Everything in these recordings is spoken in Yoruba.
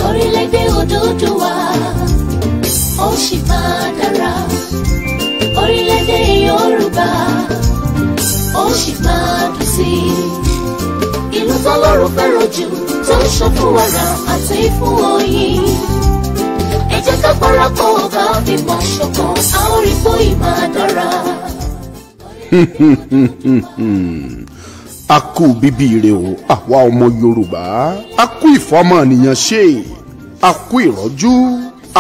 Orílẹ̀-èdè Odùduwà ó sì máa dára. Orílẹ̀-èdè Yorùbá ó sì máa dùn sí i. Ìlú tọ́lọ́run fẹ́ràn jù tó ń ṣàn fún wàrà àti fún oyin. Ẹ jẹ́ ká parapọ̀ ká fìmọ̀ ṣọ̀kan, a ó rí pé ìmáa dára. A kú bíbí ire o, àwa ọmọ Yorùbá. A kú ìfọmọnìyàn ṣe, a kú ìrọ́jú,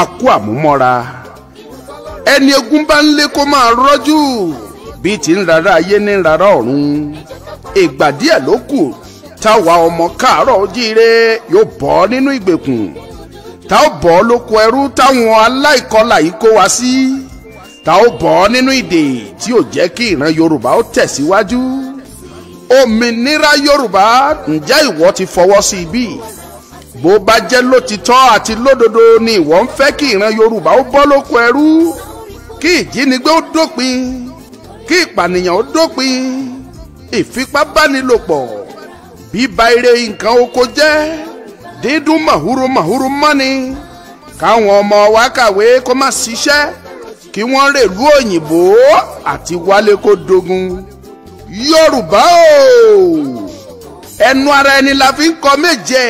a kú àmúmọ́ra. Ẹni egun bá ń lé kó máa rọ́jú, bí ti ń rárá ayé ní rárá ọ̀run. Ìgbà díẹ̀ ló kù táwa ọmọ káàárọ̀ ojíire yóò bọ́ nínú ìgbèkùn, tá ó bọ́ lóko ẹrú táwọn aláìkọlà yìí kó wa sí, tá ó bọ́ nínú ìdè tí ò jẹ́ kí ìran Yorùbá ó tẹ̀síwájú. Òmìnira Yorùbá, ǹjẹ́ ìwọ ti fọwọ́ sí ibi? Bó bá jẹ́ lótìtọ́ àti lódodo ni ìwọ ń fẹ́ kí ìran Yorùbá ó bọ́ lóko ẹrú, kí ìjínigbé ó dópin, kí ìpànìyàn ó dópin, ìfipábánilòpọ̀, bíba ire nǹkan oko jẹ́, dídún màhúrú màhúrú mọ́ni, káwọn ọmọ wa kàwé kó má ṣiṣẹ́, kí wọ́n rèlú òyìnbó àti wálé kó dogun. Yorùbá o, ẹnu ara ẹni la fi ń kọ méje,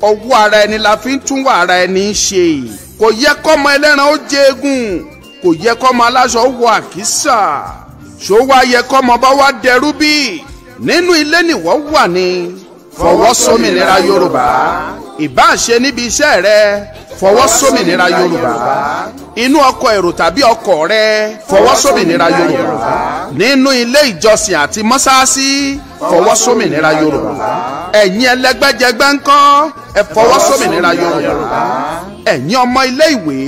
ọwọ́ ara ẹni la fi ń tún wà ara ẹni ṣe. Kò yẹ kọ́mọ ẹlẹ́ran ó jẹ egun, kò yẹ kọ́mọ aláṣọ wọ àkísà, ṣó wá yẹ kọ́mọ bá wá dẹrú bí? Nínú ilé nìwọ wà ní. Fọwọ́ sómìnira Yorùbá, ìbá ṣe níbi iṣẹ́ rẹ, fọwọ́ sómìnira Yorùbá. Inú ọkọ̀ èrò tàbí ọkọ̀ rẹ, fọwọ́ sómìnira Yorùbá. Nínú ilé ìjọsìn àti mọ́sáàsì, fọwọ́ sómìnira Yorùbá. Ẹ̀yin ẹlẹ́gbẹ́jẹgbẹ́ ńkọ́, ẹ fọwọ́ sómìnira Yorùbá. Ẹ̀yin ọmọ ilé ìwé,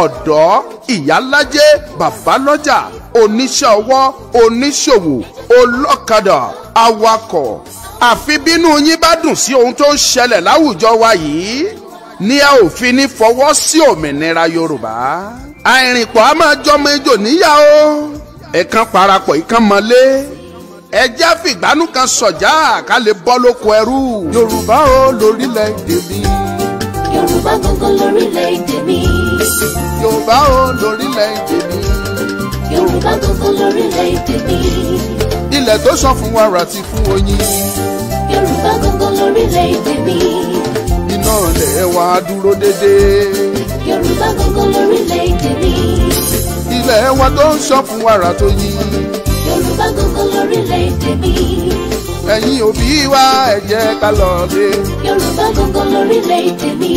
ọ̀dọ́, ìyálájẹ́, bàbálọ́jà, oníṣẹ́ ọwọ́, oníṣòwò, olọ́kadà, awakọ̀, àfi bínú yín bá dùn sí ohun tó ń ṣẹlẹ̀ láwùjọ wa yìí ní a ò fi ní fọwọ́ sí òmìnira Yorùbá. Àìrìnpọ̀ a máa jọmọ ejò níyà o, ẹ̀kan parapọ̀ ìkan mọ́lé, ẹjẹ́ fìgbánú kan sọ̀já ká lè bọ́ lóko ẹrú. Yorùbá o lórílẹ̀-èdè mi. Yorùbá gangan lórílẹ̀-èdè mi. Yorùbá o lórílẹ̀-èdè mi. Yorùbá gangan lórílẹ̀-èdè mi. Ilẹ̀ tó ṣàn fún wàrà àti fún oyin. Yorùbá gangan lórílẹ̀-èdè mi. Iná ilẹ̀ wa dúró déédéé. Yorùbá gangan lórílẹ̀-èdè mi. Ilẹ̀ wa tó ń ṣàn fún wàrà tó yin. Yorùbá gangan lórílẹ̀-èdè mi. Ẹ̀yin òbí wa ẹ jẹ́ ká lọ lé. Yorùbá gangan lórílẹ̀-èdè mi.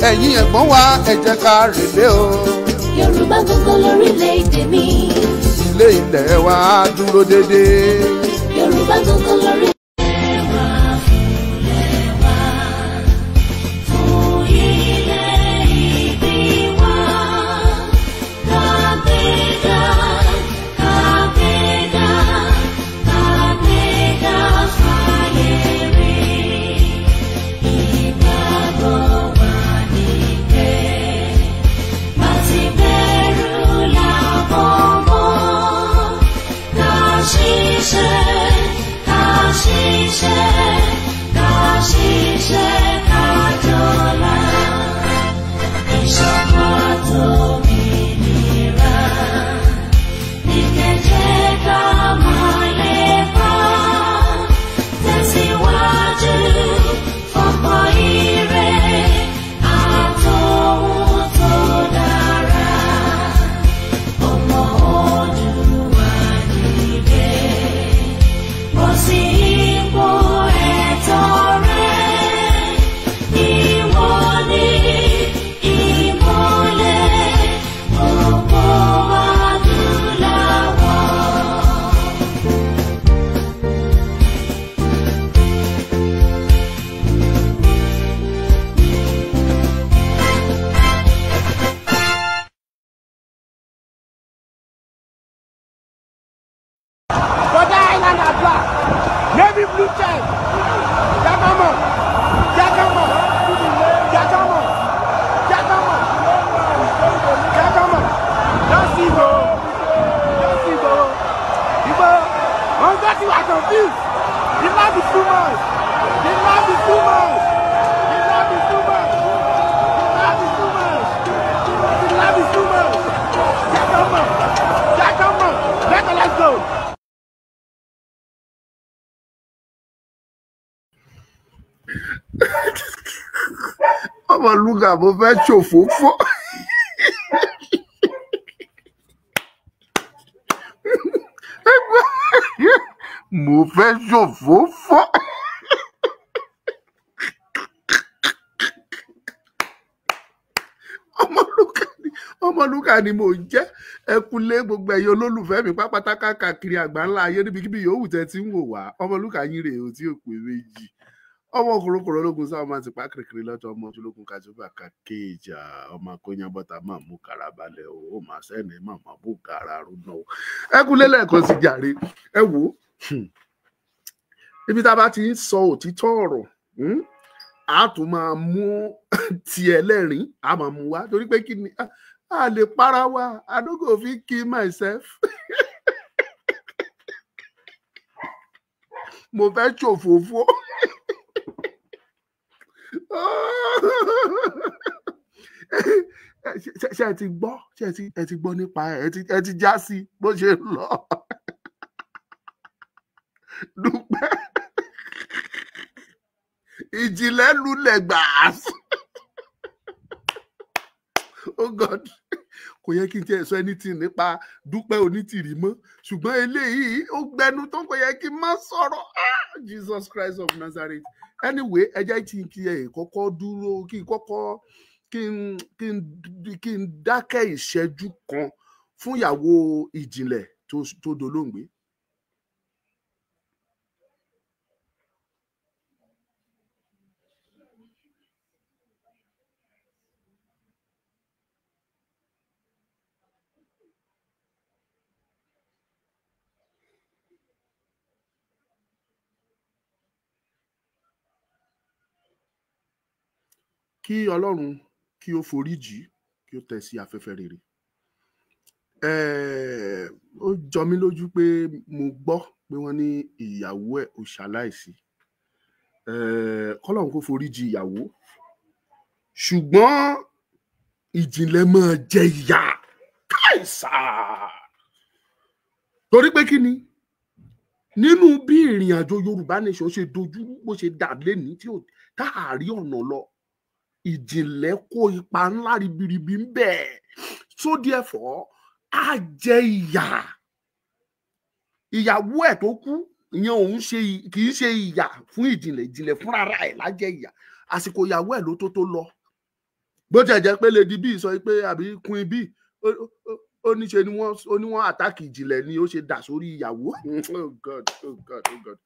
Ẹ̀yin ẹ̀gbọ́n wa ẹ jẹ́ ká rèlé o. Yorùbá gangan lórílẹ̀-èdè mi. Ilé ilẹ̀ wa dúró déédéé. Yorùbá gangan lórí. Ìwọ ni ìmọ́lẹ̀. Navy blue check. Jagamo. Jagamo. Jagamo. Jagamo. Jagamo. Just Igbo. Just Igbo. Igbo. Wọ́n gbọ́ tí wà confused. The love is too much. The love is too much. The love is too much. The love is too much. The love is too much. Jagamo. Jagamo. Let's go. Ọmọlúkà, mo fẹ́ ṣòfófó. Mo fẹ́ ṣòfófó. Ọmọlúkà ni, Ọmọlúkà ni mò ń jẹ́. Ẹ kúlé gbogbo ẹ̀yin olólùfẹ́ mi pápátá káàkiri àgbáńlá ayé, níbikíbi yòówù tẹ́ ti ń wò wá. Ọmọlúkà yín rèé o tí ò pé méjì. Ọmọ kòrókòrò ológun sáwọn máa ti pa kìrìkìrì lọ́tọ̀, ọmọ ojúlógún kàjọba kàkéèjà, ọmọ akóyánbọ́tà máa mú kàrà balẹ̀ o, ó máa sẹ́ni máa máa bú kàrà rúnà o. Ẹ kúlé lẹ́ẹ̀kan sí jàre. Ẹ wò ó, ibi tá a bá ti ń sọ òtítọ́ ọ̀rọ̀, a tún máa mú tiẹ̀ lẹ́rìn, a máa mú wá torí pé kí ni a lè para wa. I no go fit kill myself. Mo fẹ́ ṣòfófó. Ṣé ẹ ti gbọ́? Ṣé ẹ ti gbọ́ nípa ẹ? Ẹ ti já sí bó ṣe ń lọ. Dúpẹ́ ìjìnlẹ̀ lulẹ̀ gbàás. Oh God, kò yẹ kí n tiẹ̀ sọ anything nípa Dúpẹ́ Onítìrí mọ́, ṣùgbọ́n eléyìí ó gbẹnu tán, kò yẹ kí n má sọ̀rọ̀. Ah, Jesus Christ of Nazareth. Anyway, ẹ jẹ́ kí n kí ẹ kọ́kọ́ dúró, kí n kọ́kọ́ kí n dákẹ́ ìṣẹ́jú kan fún ìyàwó ìjìnlẹ̀ tó dolóògbé. Kí Ọlọ́run kí ó foríjì, kí ó tẹ̀ sí afẹ́fẹ́ rere. Ó jọ mí lójú pé mo gbọ́ pé wọ́n ní ìyàwó ẹ̀ ò ṣaláìsí. Kọ́lọ́run kó foríjì ìyàwó, ṣùgbọ́n ìjìnlẹ̀ máa jẹ ìyà káìsà. Torí pé kí ni nínú bí ìrìn àjò Yorùbá nation ṣe dojú, bó ṣe dà lénìí tí ò táàrí ọ̀nà lọ, ìjìnlẹ̀ kó ipa ńlá ribiribi ń bẹ. So therefore, á jẹ ìyà. Ìyàwó ẹ̀ tó kú ìyẹn òun ṣe kì í ṣe ìyà fún ìjìnlẹ̀, ìjìnlẹ̀ fúnra ẹ̀ lájẹ ìyà. Àsìkò ìyàwó ẹ̀ ló tó lọ. Bó tiẹ̀ jẹ́ pé Lady B sọ pé àbí Queen B ó ní ṣe ni wọ́n ó ní wọ́n àtàkì ìjìnlẹ̀ ni ó ṣe dà sórí ìyàwó. Oh God, oh God, oh God.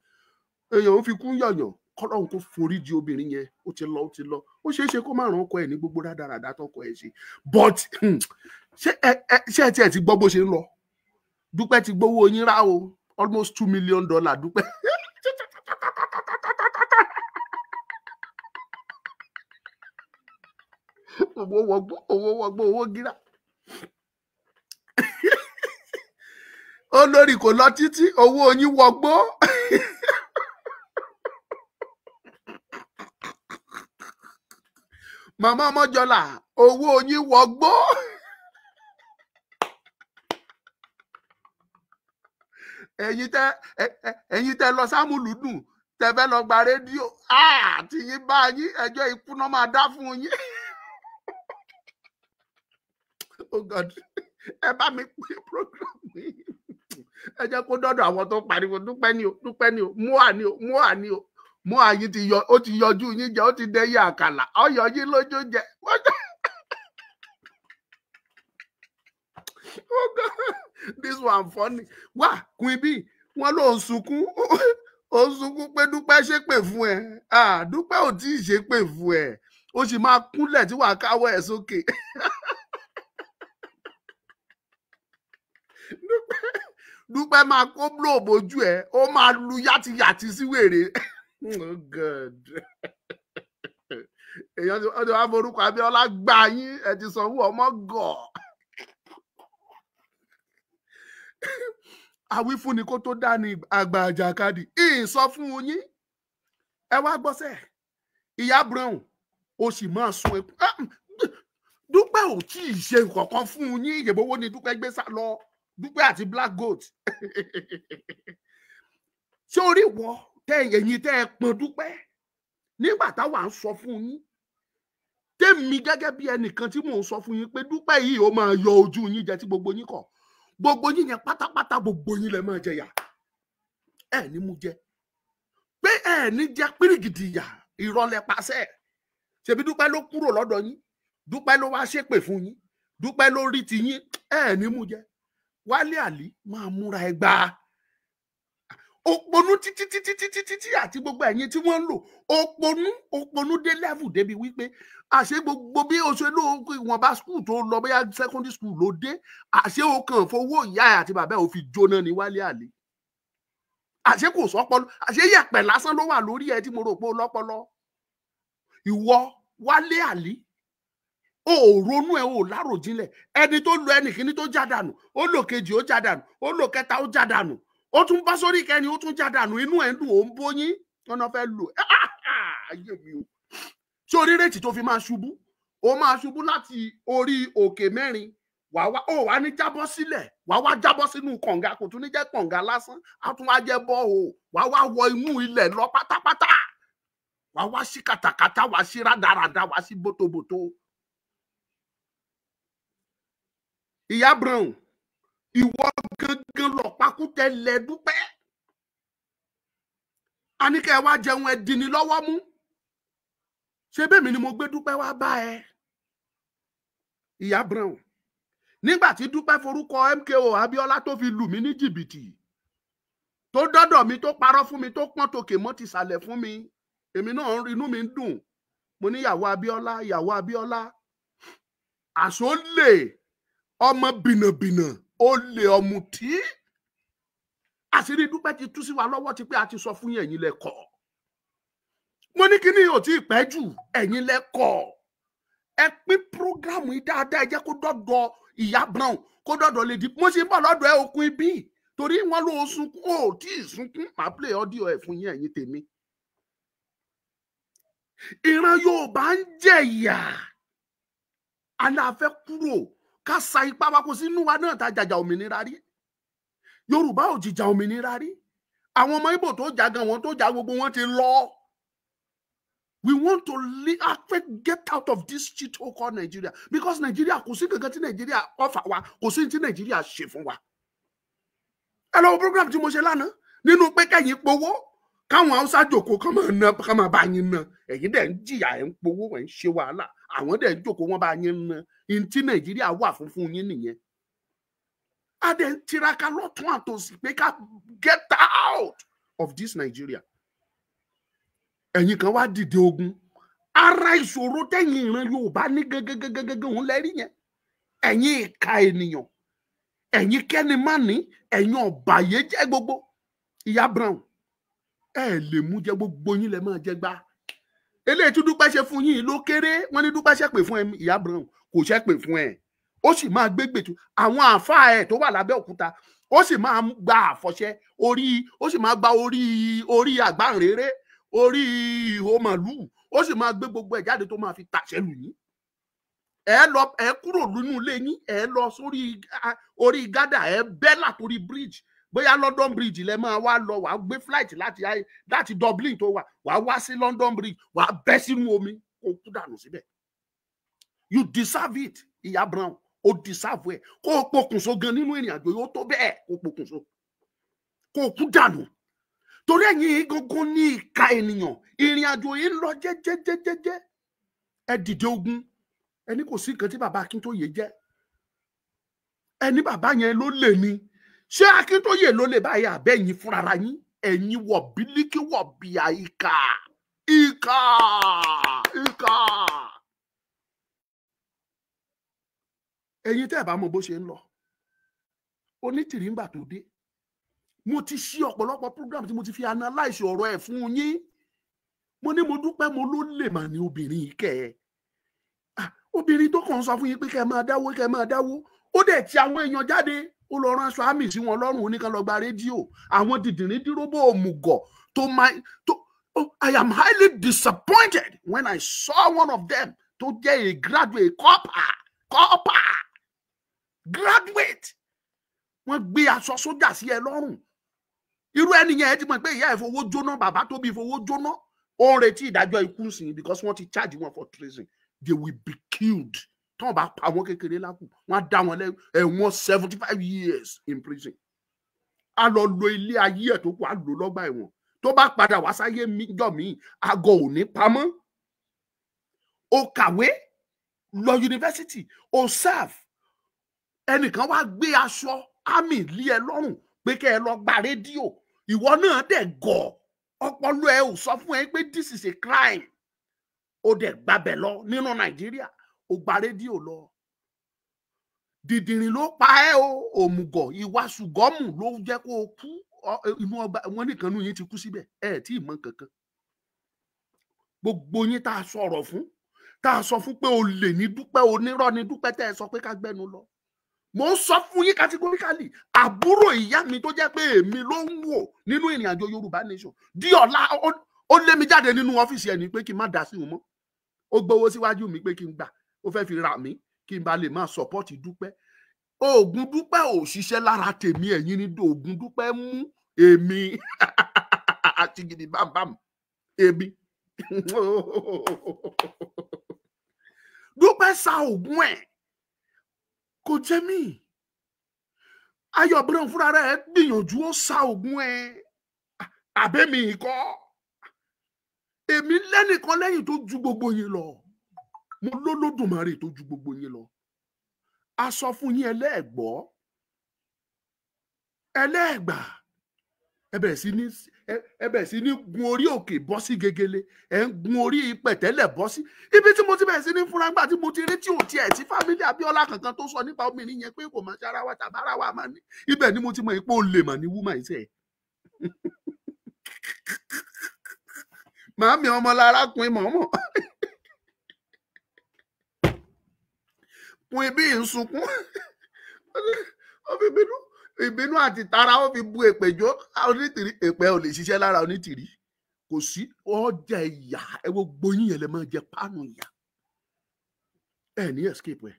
Èèyàn ò fi kún yọ̀yàn. Kọ́lọ́hún kó foríjì obìnrin yẹn, ó ti lọ, ó ti lọ. Ó ṣeé ṣe kó má ràn ọkọ ẹ̀ ní gbogbo rádaràdá tọkọ ẹ̀ ṣe, but ṣé ẹ tiẹ̀ ti gbọ́ bó ṣe ń lọ? Dúpẹ́ ti gbowó yín rá o, almost $2 million. Dúpẹ́ owó wọgbó, owó wọgbó, owó gíra. Olórí kò lọ títí, owó yín wọgbó. Màmá Ọmọjọlá, owó yín wọgbó. Ẹ̀yin tẹ́ lọ sámúlùdùn, tẹ́ fẹ́ lọ gba rédíò, àti yín bá yín, ẹjọ́ ikú náà máa dá fún yín. Oh God, ẹ bá mi pín program yìí. Ẹ jẹ́ kó dọ́dọ̀ àwọn tó pariwo Dúpẹ́ ni o, Dúpẹ́ ni o, Mua ni o, Mua ni o. Mua yìí ti yọ, ó ti yọjú yín jẹ, ó ti dẹyẹ àkàlà, ó yọ yín lójú jẹ. Oh God, this one funny. Wá, Queen B, wọ́n ló ń sunkún, ó ń sunkún pé Dúpẹ́ ṣépè fún ẹ. Ah, Dúpẹ́ ò tí ì ṣépè fún ẹ. Ó sì máa kúnlẹ̀ tí wàá káwọ́ ẹ̀ sókè. Dúpẹ́ máa kó blow bójú ẹ̀, ó máa lu yàtìyàtì sí wèrè. Oh God, èèyàn ti wọ́n ti wá forúkọ Abíọ́lá gbà yín, ẹ ti sanwó ọmọ gọ̀. Àwífúnni kó tó dání àgbà àjàkadì, ìsọ fún yín. Ẹ wá gbọ́sẹ̀, ìyá Brown, ó sì máa sun ẹkún. Dúpẹ́ ò tí ì ṣe nǹkankan fún yín. Ìyẹ̀bówó ni Dúpẹ́ gbé sá lọ, Dúpẹ́ àti Black Goat. Ṣé orí wọ tẹ ẹ̀yin tẹ ẹ pọn Dúpẹ́ nígbà táwa ń sọ fún yín, tèmi gẹ́gẹ́ bí ẹnìkan tí mò ń sọ fún yín pé Dúpẹ́ yìí ó máa yọ ojú yín jẹ, tí gbogbo yín kọ̀, gbogbo yín yẹn pátápátá, gbogbo yín lẹ máa jẹyà. Ẹ ní mú jẹ pé ẹ ní jẹ pírígìdì yà, ìrọ̀lẹ́ pàṣẹ. Ṣebí Dúpẹ́ ló kúrò lọ́dọ̀ yín, Dúpẹ́ ló wá ṣépè fún yín, Dúpẹ́ ló rí ti yín, ẹ ní mú jẹ. Wálé Àlí máa múra ẹ gbà òpònú títí títí títí títí àti gbogbo ẹ̀yin tí wọ́n ń lò òpònú òpònú dé level débi wípé àṣé gbogbo bí o ṣe ló ìwọ̀nba school tó lọ, bóyá secondary school ló dé, àṣé o kàn fowó ìyá ẹ̀ àti bàbá ẹ̀ ò fi jóná ní Wálé Àlí. Àṣé kò sọpọlọ, àṣé yẹ̀pẹ̀ lásán ló wà lórí ẹ tí mo rò pé o lọ́pọlọ. Ìwọ Wálé Àlí, o ò ronú ẹ, o ò láròjinlẹ̀. Ẹni tó lo ẹnì kíní tó já dànù, ó lò kejì ó já dànù, ó lò kẹta ó já dànù, ó tún bá sórí kẹni ó tún já dànù, inú ẹ ń dùn, ó ń bóyín, ọ̀nà fẹ́ lò ayé mi o. Ṣé orí rètí tó fi máa ṣubú? Ó máa ṣubú láti orí òkè mẹ́rin, wàá wá ó wàá ní jábọ́ sílẹ̀, wàá wá jábọ́ sínú kànga, kò tún ní jẹ́ kànga lásán, á tún wá jẹ́ bọ́ọ̀, wàá wá wọ inú ilẹ̀ lọ pátápátá, wàá wá sí kàtàkàtà, wàá sí rádaràda, wàá sí bótóbótó. Ìyá Brown, ìwọ gangan lọ pakútẹ lẹ Dúpẹ́. A ní kẹ́ ẹ wá jẹun, ẹ dini lọ́wọ́ mú. Ṣé bẹ́ẹ̀ mi ni mo gbé Dúpẹ́ wá bá ẹ, Ìyá Brown? Nígbà tí Dúpẹ́ forúkọ MKO Abíọ́lá tó fi lù mí ní jìbìtì, tó dọ́dọ̀ mi, tó parọ́ fún mi, tó pọ́n tòkè mọ́ ti sàlẹ̀ fún mi, èmi náà inú mi ń dùn. Mo ní ìyàwó Abíọ́lá, ìyàwó Abíọ́lá, àṣọ lè ọmọ bìnàbìnà, ó lè ọ̀mùtí. Àṣírí Dúpẹ́ ti tú sí wa lọ́wọ́ ti pé a ti sọ fún yín, ẹ̀yin lẹ kọ̀. Mo ní kíní ò tí ì pẹ́ jù, ẹ̀yin lẹ kọ̀. Ẹ pín prógrámù yìí dáadáa, ẹ jẹ́ kó dọ́dọ̀ Ìyá Brown, kó dọ́dọ̀ lè di. Mo ṣe ń bọ̀ lọ́dọ̀ ẹ okun ibi torí wọn ló sunkún, ó tí ì sunkún. Màá play audio ẹ̀ fún yín, ẹ̀yin tèmi. Ìran Yorùbá ń jẹ̀yà, aláfẹ́ kúrò ká sa ipá wa, kó sínú wa náà tá jàjà òmìnira rí. Yorùbá ò jìjà òmìnira rí. Àwọn ọmọ Ìgbò tó jà gan, wọn tó jà gbogbo wọn ti lọ. We want to get out of this shit hole called Nigeria, because Nigeria kò sí kankan tí Nigeria offer wa, kò sí tí Nigeria ṣe fún wa. Ẹ lọ wo program tí mo ṣe lánàá nínú pé kẹ́yìn powó káwọn Haúsá jòkó kán máa ná, kán máa bá yín ná. Ẹ̀yin dẹ̀ ń jìyà, ẹ̀ ń powó, ẹ̀ ń ṣe wàhálà, àwọn dẹ̀ ń jòkó wọn bá yín ná. Ihun tí Nàìjíríà wà fún fún yín nìyẹn. A dẹ̀ ń tiraka lọ́tún àtòsí pé ká get out of this Nigeria. Ẹ̀yin kan wá dìde ogun. Ara ìṣòro tẹ̀yìn ìran Yorùbá ní gẹ́gẹ́gẹ́gẹ́gẹ́ òun lẹ́rí yẹn. Ẹ̀yin ìka ènìyàn, ẹ̀yin kẹ́ni má ní, ẹ̀yin ọ̀bàyéjẹ́ gbogbo. Ìyá Brown, ẹ lè mú jẹ, gbogbo yín lẹ máa jẹ gbá. Eléyìí tí Dúpẹ́ ṣe fún yín ló kéré. Wọ́n ní Dúpẹ́ ṣépè fún ẹ, Ìyá Brown kò ṣépè fún ẹ. Ó sì máa gbégbètú àwọn àáfàá ẹ tó wà lábẹ́ òkúta, ó sì máa gba àfọ̀ṣẹ orí, ó sì máa gba orí orí àgbáǹréré, orí ihò màlúù, ó sì máa gbé gbogbo ẹ̀ jáde tó máa fi tàṣẹ lù yín. Ẹ lọ, ẹ kúrò nínú ilé yín, ẹ lọ sórí orí gádà, ẹ bẹ́ látòrí bridge, bóyá London Bridge lẹ máa wá lọ, wàá gbé flight láti Dublin tó wà, wàá wá sí London Bridge, wàá bẹ́ sínú omi, kó kú dànù síbẹ̀. You deserve it, Ìyá Brown, o deserve ẹ. Kó o pokùnso gan nínú ìrìn àjò yóò tó bẹ́ẹ̀, kó o pokùnso, kó o kú dànù. Torí ẹ̀yin gangan ní ìka ènìyàn. Ìrìn àjò yìí ń lọ jẹ́jẹ́jẹ́jẹ́. Ẹ dìde ogun, ẹni kò sí nǹkan tí bàbá Akíntóyè jẹ́, ẹni bàbá yẹn ló lè ní. Ṣé Akíntóyè ló lè báyìí àbẹ́yìn fúnra yín? Ẹ̀yin wọ̀ bílíkì wọ̀ bíà, ìkà ìkà ìkà. Ẹ̀yin tẹ́ ẹ̀ bá mọ bó ṣe ń lọ, Onítìrí ńgbà tó dé, Mo ti ṣí ọ̀pọ̀lọpọ̀ program tí mo ti fi analyse ọ̀rọ̀ ẹ̀ fún yín. Mo ní mo dúpẹ́, mo ló lè mà ní obìnrin yìí kẹ́ ẹ̀. Obìnrin tó kàn ń sọ fún yín pé kẹ́ ẹ máa dáwó, kẹ́ ẹ máa dáwó, ó dẹ̀ ti àwọn èèyàn jáde, ó lọ ránṣọ àmì sí wọn lọ́rùn, oníkan lọ gba rédíò. Àwọn dìdìrín díròbó òmùgọ̀ tó máa tó. Oh, I am highly disappointed when I saw one of them tó jẹ́ a graduate, corper graduate. Wọ́n gbé aṣọ sójà sí ẹ lọ́rùn. Irú ẹni yẹn, ẹ ti mọ̀ pé ìyá ẹ̀ fowó jóná, bàbá tó bí fowó jóná. Ó ń retí ìdájọ́ ikú sí i because wọ́n ti charge wọn for treason. They will be killed. Tí wọ́n bá pa wọ́n kékeré lákù, wọ́n á dá wọn lẹ́ ẹ̀wọ̀n 75 years in prison. Á lọ lo ilé ayé ẹ̀ tó kù, á lò lọ́gbà ẹ̀wọ̀n. Tó bá padà wá sáyé jọ míì, àgọ́ ò ní pamọ́. Ó kàwé lọ yunifásitì, ó serve. Ẹnìkan wá gbé aṣọ army lé ẹ lọ́rùn pé kẹ́ ẹ lọ gba rédíò. Ìwọ náà dẹ̀ gọ̀, ọpọlọ ẹ ò sọ fún ẹ pé this is a crime. Ó dẹ̀ gbabẹ̀ lọ nínú Nàìjíríà, ó gba rédíò lọ. Dìdìrìn ló pa ẹ́ o, òmùgọ̀. Ìwà ṣùgọ́mù ló jẹ́ kó o kú inú ọgbà wọn. Nìkan nú yín ti kú síbẹ̀, ẹ tí ì mọ kankan. Gbogbo yín tá a sọ̀rọ̀ fún, tá a sọ fún pé o lè ní Dúpẹ́, onírọ́ ní Dúpẹ́, tẹ́ ẹ sọ pé ká gbẹ́nu lọ, mo ń sọ fún yín categorically, àbúrò ìyá mi tó jẹ́ pé èmi ló ń wò nínú ìrìn àjò Yorùbá Nation di ọ̀la, ó lé mi jáde nínú ọ́fíìsì ẹ̀ ní pé kí n má dá sí òun mọ́. Ó gbowó síwájú mi pé kí n gbà, ó fẹ́ fi rà mí kí n bá lè máa support Dúpẹ́. Oògùn Dúpẹ́ ò ṣiṣẹ́ lára tèmi. Ẹ̀yin ní oògùn Dúpẹ́ mú èmi àti gidi bámbám. Èmi Dúpẹ́ sa oògùn ẹ̀ kò jẹ́ mí. Ayọ̀ Brown fúnra rẹ̀ gbìyànjú, ó sa oògùn ẹ̀. Àbẹ́mi kọ́, èmi lẹ́nìkan lẹ́yìn tó ju gbogbo yín lọ. Mo lólódùmarè tó ju gbogbo yín lọ. A sọ fún yín, ẹlẹ́ẹ̀gbọ́, ẹlẹ́ẹ̀gbà. Ẹ bẹ̀rẹ̀ sí ní gun orí òkè bọ́ sí gegele, ẹ ń gun orí pẹ̀tẹ́lẹ̀ bọ́ sí ibi tí mo ti bẹ̀rẹ̀ sí ní fúnra gbà tí mo ti rí tí ò tiẹ̀ sí family Abíọ́lá kankan tó sọ nípa obìnrin yẹn pé kò máa ṣe ara wa tàbí ara wa máa ní. Ibẹ̀ ni mo ti mọ̀ pé ó lè mà ní woman yìí sẹ́ẹ̀. Màámi ọmọlára pin mọ̀ọ́mọ̀ pin bí ń sunkún, ó fi bínú ìbínú àti tara, ó fi bu èpè jó Onítìrí. Èpè ò lè ṣiṣẹ́ lára Onítìrí, kò sí ọjà ìyà. Ẹ wo gboyún yẹn lè máa jẹ páànù ìyà, ẹ ní escape ẹ.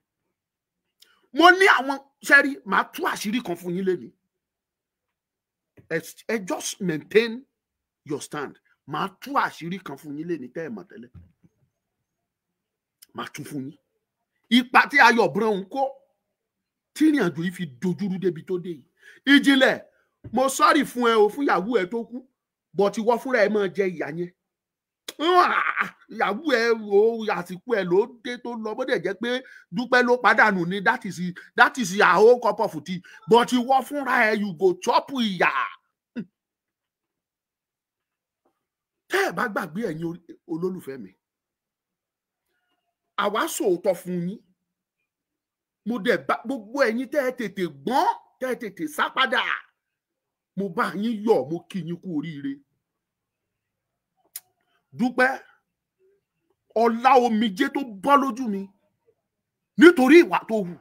Mo ní àwọn sẹ́rí, màá tú àṣírí kan fún yín lẹ́nu. Ẹ just maintain your stand. Màá tú àṣírí kan fún yín lẹ́ni tẹ́ ẹ mọ̀ tẹ́lẹ̀. Màá tú fún yín ipa tí Ayọ̀ Brown kó tí ìrìn àjò yìí fi dojúrú débi tó dé yìí. Ìjìnlẹ̀, mo sorry fún ẹ o, fún ìyàwó ẹ tó kú, bọ̀ tí wọ́n fúnra ẹ máa jẹ ìyà yẹn. Ìyàwó ẹ o, àsìkò ẹ ló dé tó lọ. Bó dẹ̀ jẹ́ pé Dúpẹ́ ló pàdánù ni, that is your own cup of tea, but ìwọ fúnra ẹ, you go chop ìyà. Tẹ́ ẹ bá gbàgbé, ẹ̀yin olólùfẹ́ mi, àwa sòótọ́ fún yín. Mo dẹ̀ bá gbogbo ẹ̀yin tẹ́ ẹ tètè gbọ́n, tẹ́ ẹ tètè sá padà, mo bá yín yọ̀, mo kí yín kú oríire. Dúpẹ́ ọlá, omijé tó bọ́ lójú mi nítorí ìwà tó hù,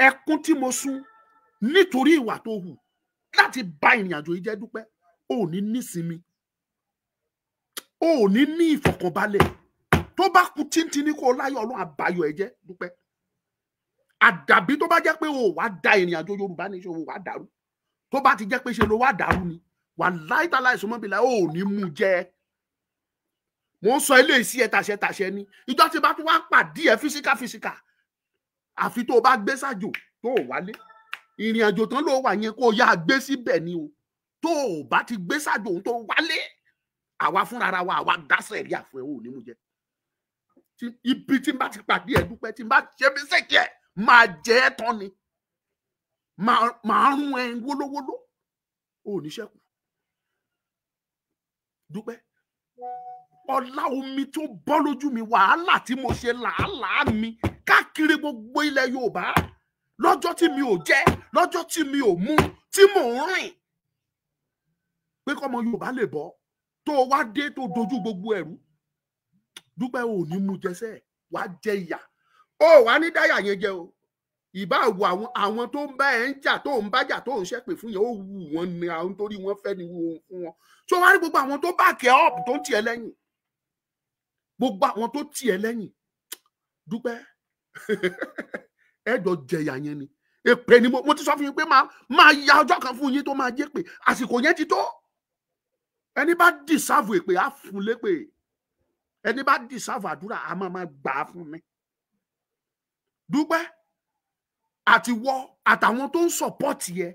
ẹkún tí mo sun nítorí ìwà tó hù láti bá ìrìn àjò yìí jẹ́, Dúpẹ́, ò ní nísinmi, ò ní ní ìfọ̀kànbalẹ̀. Tó bá kú tíntínní kó láyọ̀, Ọlọ́run àbáyọ ẹ jẹ́. Dúpẹ́, àdàbí tó bá jẹ́ pé o wá da ìrìn àjò Yorùbá Nation, o wá dàrú. Tó bá ti jẹ́ pé ṣe ló wá dàrú ni, wà láìtàláì sọmọbìlà, ò ní mú jẹ. Mo ń sọ eléyìí sí ẹ tàṣẹ tàṣẹ ni. Ìjọ tí bá tún wá pàdé ẹ physical physical, àfi tó o bá gbé sájò tó o wálé. Ìrìn àjò tán ló wà yẹn, kó o yá gbé síbẹ̀ ni o. Tó o bá ti gbé sájò òun tó wálé, àwa fúnra wa, àwa dásẹ̀ rí àfọ ẹ, ò ní mú jẹ. Ibi tí n bá ti pàdé ẹ, Dúpẹ́, tí n bá ṣe mí sẹ́kẹ̀, máa jẹ ẹ́ tán ni, máa rún ẹ wólówóló, ò ní ṣẹ́kù. Dúpẹ́ ọlá, omi tó bọ́ lójú mi, wàhálà tí mo ṣe, làálàá mi káàkiri gbogbo ilẹ̀ Yorùbá lọ́jọ́ tí mi ò jẹ, lọ́jọ́ tí mi ò mu, tí mò ń rìn. pé kọ́mọ Yorùbá lè bọ́, tó wá dé tó dojú gbogbo ẹ̀rú. Dúpẹ́ ò ní mú jẹsẹ̀, wá jẹ ìyà, ó wà ní dáyà yẹn jẹ o. Ìbá wo àwọn tó ń bá ẹ ń jà, tó ń bá jà, tó ń ṣépè fún yẹn, ó wù wọ́n ni àwọn torí wọ́n fẹ́ ni wọ́n fún wọn. Tó wá rí gbogbo àwọn tó bá kẹ́ ọ́ọ̀pù tó ń tiẹ̀ lẹ́yìn, gbogbo àwọn tó tiẹ̀ lẹ́yìn, Dúpẹ́ ẹ jọ jẹyà yẹn ni. Èpè ni mo ti sọ fún yín pé máa ya ọjọ́ kan fún yín tó máa jẹ́ pé àsìkò yẹn ti tó. Ẹni bá dìsáàvù èpè á fún lépè, ẹni bá dìsáàvù àdúrà á máa gbà á fún mi. Dúpẹ́ àti wọ àtàwọn tó ń sọpọ́tì ẹ,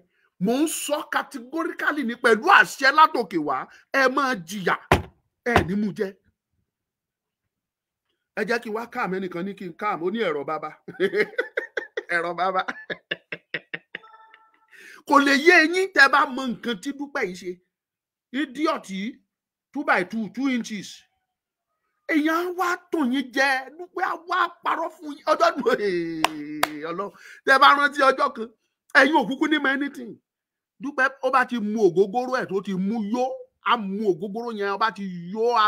mò ń sọ categorically ní pẹ̀lú àṣẹ látòkè wá, ẹ máa jìyà, ẹ ní mú jẹ. Ẹ jẹ́ kí n wá káàmù ẹnìkan ní kí n káàmù, ó ní ẹ̀rọ bàbá ẹ̀rọ bàbá kò lè yé eyín tẹ́ bá mọ nǹkan tí Dúpẹ́ yìí ṣe. Idiot yìí, 2 by 2 2 inches, èèyàn wá tàn yín jẹ. Dúpẹ́ á wá parọ́ fún yín ọjọ́ Ọlọ́run tẹ́ bá rántí ọjọ́ kan, ẹ̀yin òkúkú ní mọ anything. Dúpẹ́ ó bá ti mu ògógóró ẹ̀ tó ti mú yó, á mu ògógóró yẹn, ó bá ti yó, á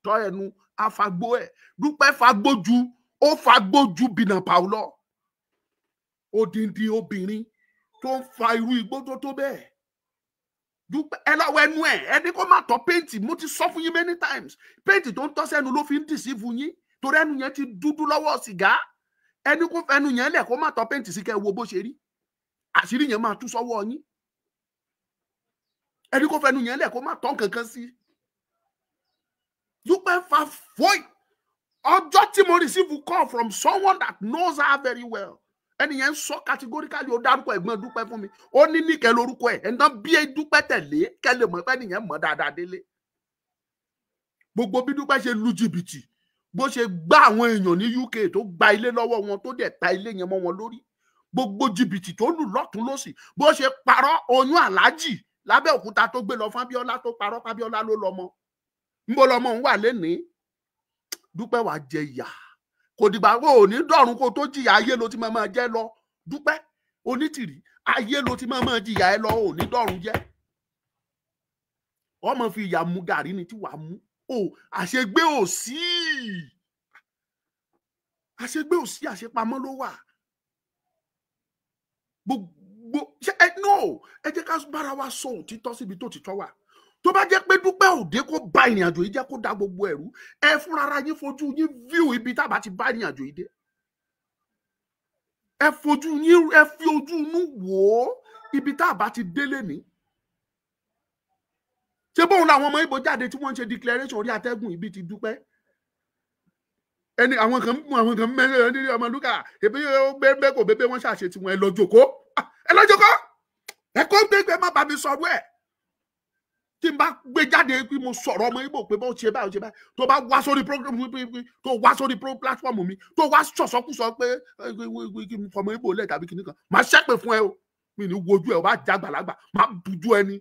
tọ́ ẹnu, á fagbó ẹ̀. Dúpẹ́ fagbó ju, ó fagbó ju bìnàpàù lọ. Odindi obìnrin tó ń fa irú igbó tó tó bẹ́ẹ̀. Dúpẹ́ ẹ lọ́wọ́ ẹnu ẹ̀, ẹni kó má tọ́ péǹtì. Mo ti sọ fún yín many times, péǹtì tó ń tọ́ sẹ́nu ló fi ń dìsífù yín, torí ẹnu yẹn ti dúdú lọ́wọ́ sìgá. Ẹni kó fẹnu yẹn lẹ̀ kó má tọ́ péǹtì sí, kẹ́ ẹ wo bó ṣe rí, àṣírí yẹn máa tú sọ́wọ́ yín. Ẹni kó fẹnu yẹn lẹ̀ kó má tọ́ kankan sí. Dúpẹ́ fa fóì. Ọjọ́ tí mo receive call from someone that knows her very well, ẹni yẹn ń sọ categorically, ó dárúkọ ẹ̀gbọ́n Dúpẹ́ fún mi, ó ní Níkẹ́ lórúkọ ẹ̀, ẹni tán bí Dúpẹ́ tẹ̀lé, kẹ́ lè mọ̀ pé ẹni yẹn mọ̀ dáadáa délé. Gbogbo bí Dúpẹ́ ṣe lu jìbìtì, bó ṣe gbá àwọn èèyàn ní UK tó gba ilé lọ́wọ́ wọn, tó dẹ̀ ta ilé yẹn mọ́ wọn lórí, gbogbo jìbìtì tó lù lọ́tún lọ́sì, bó ṣe parọ́ oyún aláàjì lábẹ́òkúta tó gbé lọ fún Abíọ́lá, tó parọ́ Abíọ́lá ló lọ́mọ, ńbó lọ́mọ ń wà lénìí. Dúpẹ́ wàá jẹ ìyà, kò dìgbà wo ò ní dọ̀run kó tó jìyà, ayé ló ti máa jẹ́ lọ. Dúpẹ́ Onítìrí, ayé ló ti máa jìyà ẹ lọ, ò ní dọ̀run jẹ́. Ọmọ fi ìyà mu gàrí ni tí wàá mú o. Àṣegbé ò sí, àṣegbé ò sí, àṣepamọ́ ló wà. Gbogbo ṣe ẹ no, ẹ jẹ́ ká bára wa sọ òtítọ́ síbi tó títọ́ wà. Tó bá jẹ́ pé Dúpẹ́ òde kó ba ìrìn àjò yìí jẹ́, kó da gbogbo ẹ̀rú, ẹ fúnra ara yín fojú yín view ibi tá a bá ti bá ìrìn àjò yìí dé. Ẹ fojú yín, ẹ fi ojú inú wò ó ibi tá a bá ti délé ní. Ṣé bóun làwọn ọmọ Ìgbò jáde tí wọ́n ń ṣe declaration orí atẹ́gùn ibi ti Dúpẹ́? Ẹni àwọn kan mẹ́rin ní ọmọ lúkà ebi ó bẹ́ẹ̀ kò bẹ́ẹ̀ wọ́n ṣàṣe tiwọn. Ẹ lọ jókòó, ẹ lọ jókòó, ẹ kó gbégbé, má bá mi sọ̀rọ̀ ẹ̀. Tí n bá gbé jáde pé mo sọ̀rọ̀ ọmọ Ìgbò pé bó ṣe báyìí ṣe báyìí, tó bá wá sórí program, tó wá sórí platform mi, tó wá sọ̀sọ́kùsọ pé kí n fọmọ Ìgbò lẹ̀ tàbí kìnnì kan, màá ṣépè fún ẹ o. Mi ní wojú ẹ, o bá já gbàlagbà, màá bujú ẹ ni.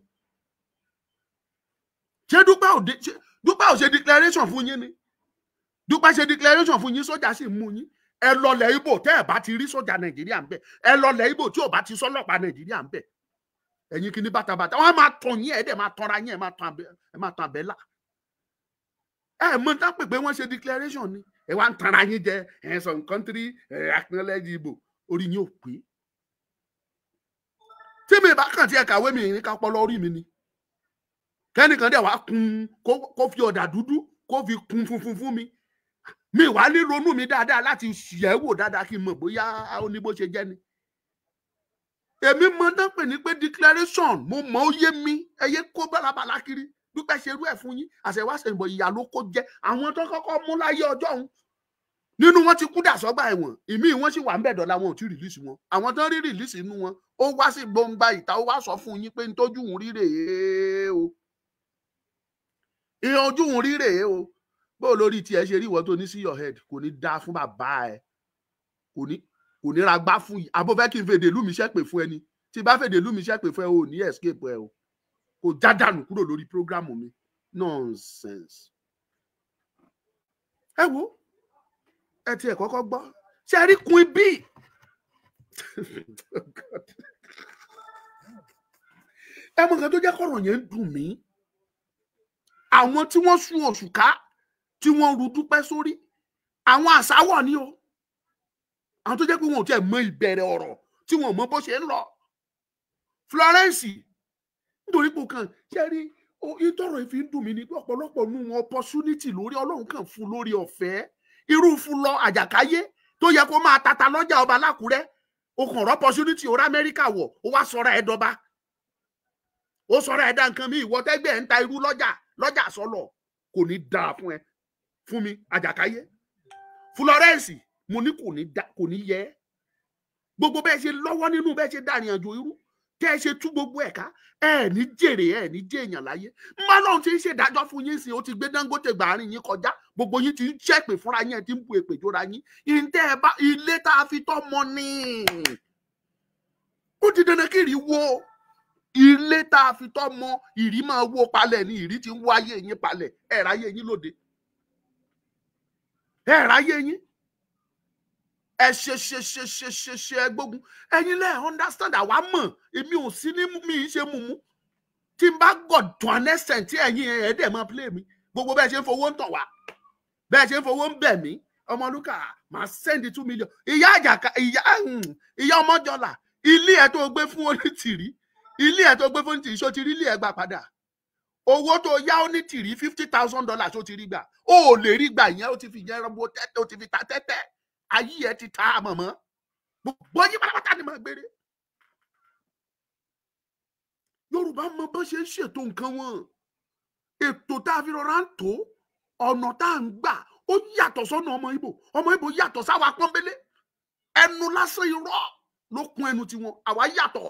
Ṣé Dúpẹ́ ò ṣe declaration fún yín ni? Dúpẹ́ ṣe declaration fún yín, sójà sì mú yín. Ẹ lọlẹ̀ Ìgbò tẹ́ ẹ bá ti rí sójà Nàìjíríà ń bẹ̀, ẹ lọlẹ̀ Ìgbò tí ò bá ti sọ́lọ́pàá Nàìjíríà ń bẹ̀. Ẹ̀yin kìíní bàtàbàtà wọ́n máa tàn yín, ẹ̀ dẹ̀ máa tanra yín, ẹ̀ máa tàn àbẹ́là. Ẹ mọ tá pè pé wọ́n ṣe declaration ni, ẹ wá ń tanra yín jẹ. Ẹ some country acknowledge Igbo, orí yín ò pé. Tí mi bá kàn tí ẹ kàwé mi ní ká pọlọ orí mi ni. Kẹ́nìkan dẹ̀ wá kun kó fi ọ̀dà dúdú kó fi kun funfun fún mi, mi wá ní ronú mi dáadáa láti yẹ̀ wò dáadáa kí n mọ̀ bóyá ó ní bó ṣe jẹ́ ni. Èmi mọ tán pè ní pé declaration, mo mọ ó yé mi. Ẹ yé kó bálabàlá kiri. Dúpẹ́ ṣerú ẹ̀ fún yín, àṣẹwáṣẹ̀bọ̀ ìyà ló kó jẹ. Àwọn tó kọ́kọ́ mú láyé ọjọ́ òun nínú wọn ti kú dà sọ́gbà ẹ̀wọ̀n, ìmíì wọn sì wà ń bẹ̀ dọ̀la, wọn ò tí rìlíìsì wọn. Àwọn tó ń rí rìlíìsì inú wọn, ó wá sí gbòǹgbà ìta, ó wá sọ fún yín pé n tójú òun rí rèé o, ìhàn ojú òun rí rèé o. Bó lórí tiẹ̀ ṣe rí ìwọ tó ní sí your head, kò ní dá fún bàbá ẹ, kò ní ra gbá fún yìí. Àbó fẹ́ kí n fèdè ìlú mi ṣẹ́pè fún ẹni tí bá fèdè ìlú mi ṣẹ́pè fún ẹ, ò ní escape ẹ o, kò já dànù kúrò lórí prógrámù mi. Nonsense. Ẹ wo, ẹ tiẹ̀ kọ́kọ́ gbọ́ ṣe rí Queen Bee. Ẹ mọ nǹkan tó jẹ́ kọ̀rọ̀ yẹn ń dùn mí. Àwọn tí wọ́n sun òṣùká tí wọ́n ru Dúpẹ́ sórí, àwọn àsáwọ̀ ni o. Àwọn tó jẹ́ pé wọn ò tiẹ̀ mọ ìbẹ̀rẹ̀ ọ̀rọ̀, tí wọn ò mọ bó ṣe ń lọ. Florence, nítorí pé kàn ṣe rí ìtọ̀rọ̀ ìfi ń dùn mí ní pé ọ̀pọ̀lọpọ̀ nù wọn opportunity lórí Ọlọ́run kàn fún lórí ọ̀fẹ́. Irú fún lọ Àjàkáyé tó yẹ kó máa tata lọ́jà ọba lákùrẹ́, o kàn rọ́ opportunity orí Amẹ́ríkà wọ̀, ó wá sọ̀rọ̀ ẹ̀ dọba, ó sọ̀rọ̀ ẹ̀ dá nǹkan mi. Ìwọ tẹ́gbẹ́ ẹ̀ ń ta irú lọ́jà lọ́jà sọlọ̀, kò ní dáa fún ẹ. Fún mi Àjàkáyé, Florence, mo ní kò ní da, kò ní yẹ. Gbogbo bẹ́ẹ̀ ṣe lọ́wọ́ nínú bẹ́ẹ̀ ṣe dàrin àjò irú tẹ́ ẹ ṣe tú gbogbo ẹ̀ka, ẹ ní jèrè, ẹ ní jẹ́ èèyàn láyé. Mọ́lọ́run ti ń ṣèdájọ́ fún yín sí, ó ti gbé Dangote gbàárín yín kọjá. Gbogbo yín ti ń ṣẹ̀pè fúnra yín, ẹ ti ń bu èpè jóra yín. Ìǹtẹ́ ẹ bá ilé tá a fi tọ́ mọ ni, ó ti dandan kí ìrì wo ilé tá a fi tọ́ mọ. Ìrì máa wó palẹ̀ ni, ìrì ti ń wó ayé yín palẹ̀. Ẹ̀ ráyé yín lóde, ẹ̀ ráyé yín. Ẹ ṣe ṣe ṣe ṣe ṣe ṣe ẹ gbógun. Ẹ̀yin lẹ understand, àwa mọ̀. Èmi ò sí ní mi ṣe mumu tí n bá gọ̀ to an extent tí ẹ̀yin ẹ̀ dẹ̀ máa play mi. Gbogbo bẹ́ẹ̀ ṣe ń fowó ń tàn wá, bẹ́ẹ̀ ṣe ń fowó ń bẹ̀ mí, Ọmọlúkà máa send 2 million. Ìyá Àjàká, ìyá ìyá Ọmọjọlá, ilé ẹ̀ tó gbé fún Onítìrí, ilé ẹ̀ tó gbé fún Onítìrí, ṣó ti rí ilé ẹ̀ gbà padà? Owó tó yá Onítìrí $50,000, ṣó ti rí gbà? Ó ò lè rí gbà. Ìyẹn ó ti fi yẹn rọ́bó tẹ́tẹ́, ó ti fi ta tẹ́tẹ́, ayé ẹ ti ta mọ̀mọ́. Gbogbo yín pátápátá ni màá gbére. Yorùbá mọ bó ṣe ń ṣètò nǹkan wọn. Ètò tá a fi rọra ń tó, ọ̀nà tá à ń gbà ó yàtọ̀ sọ́nà ọmọ Ìgbò. Ọmọ Ìgbò yàtọ̀ sáwa pọ́nbélé, ẹnu lásán irọ́ ló kún ẹnu tiwọn, àwa yàtọ̀.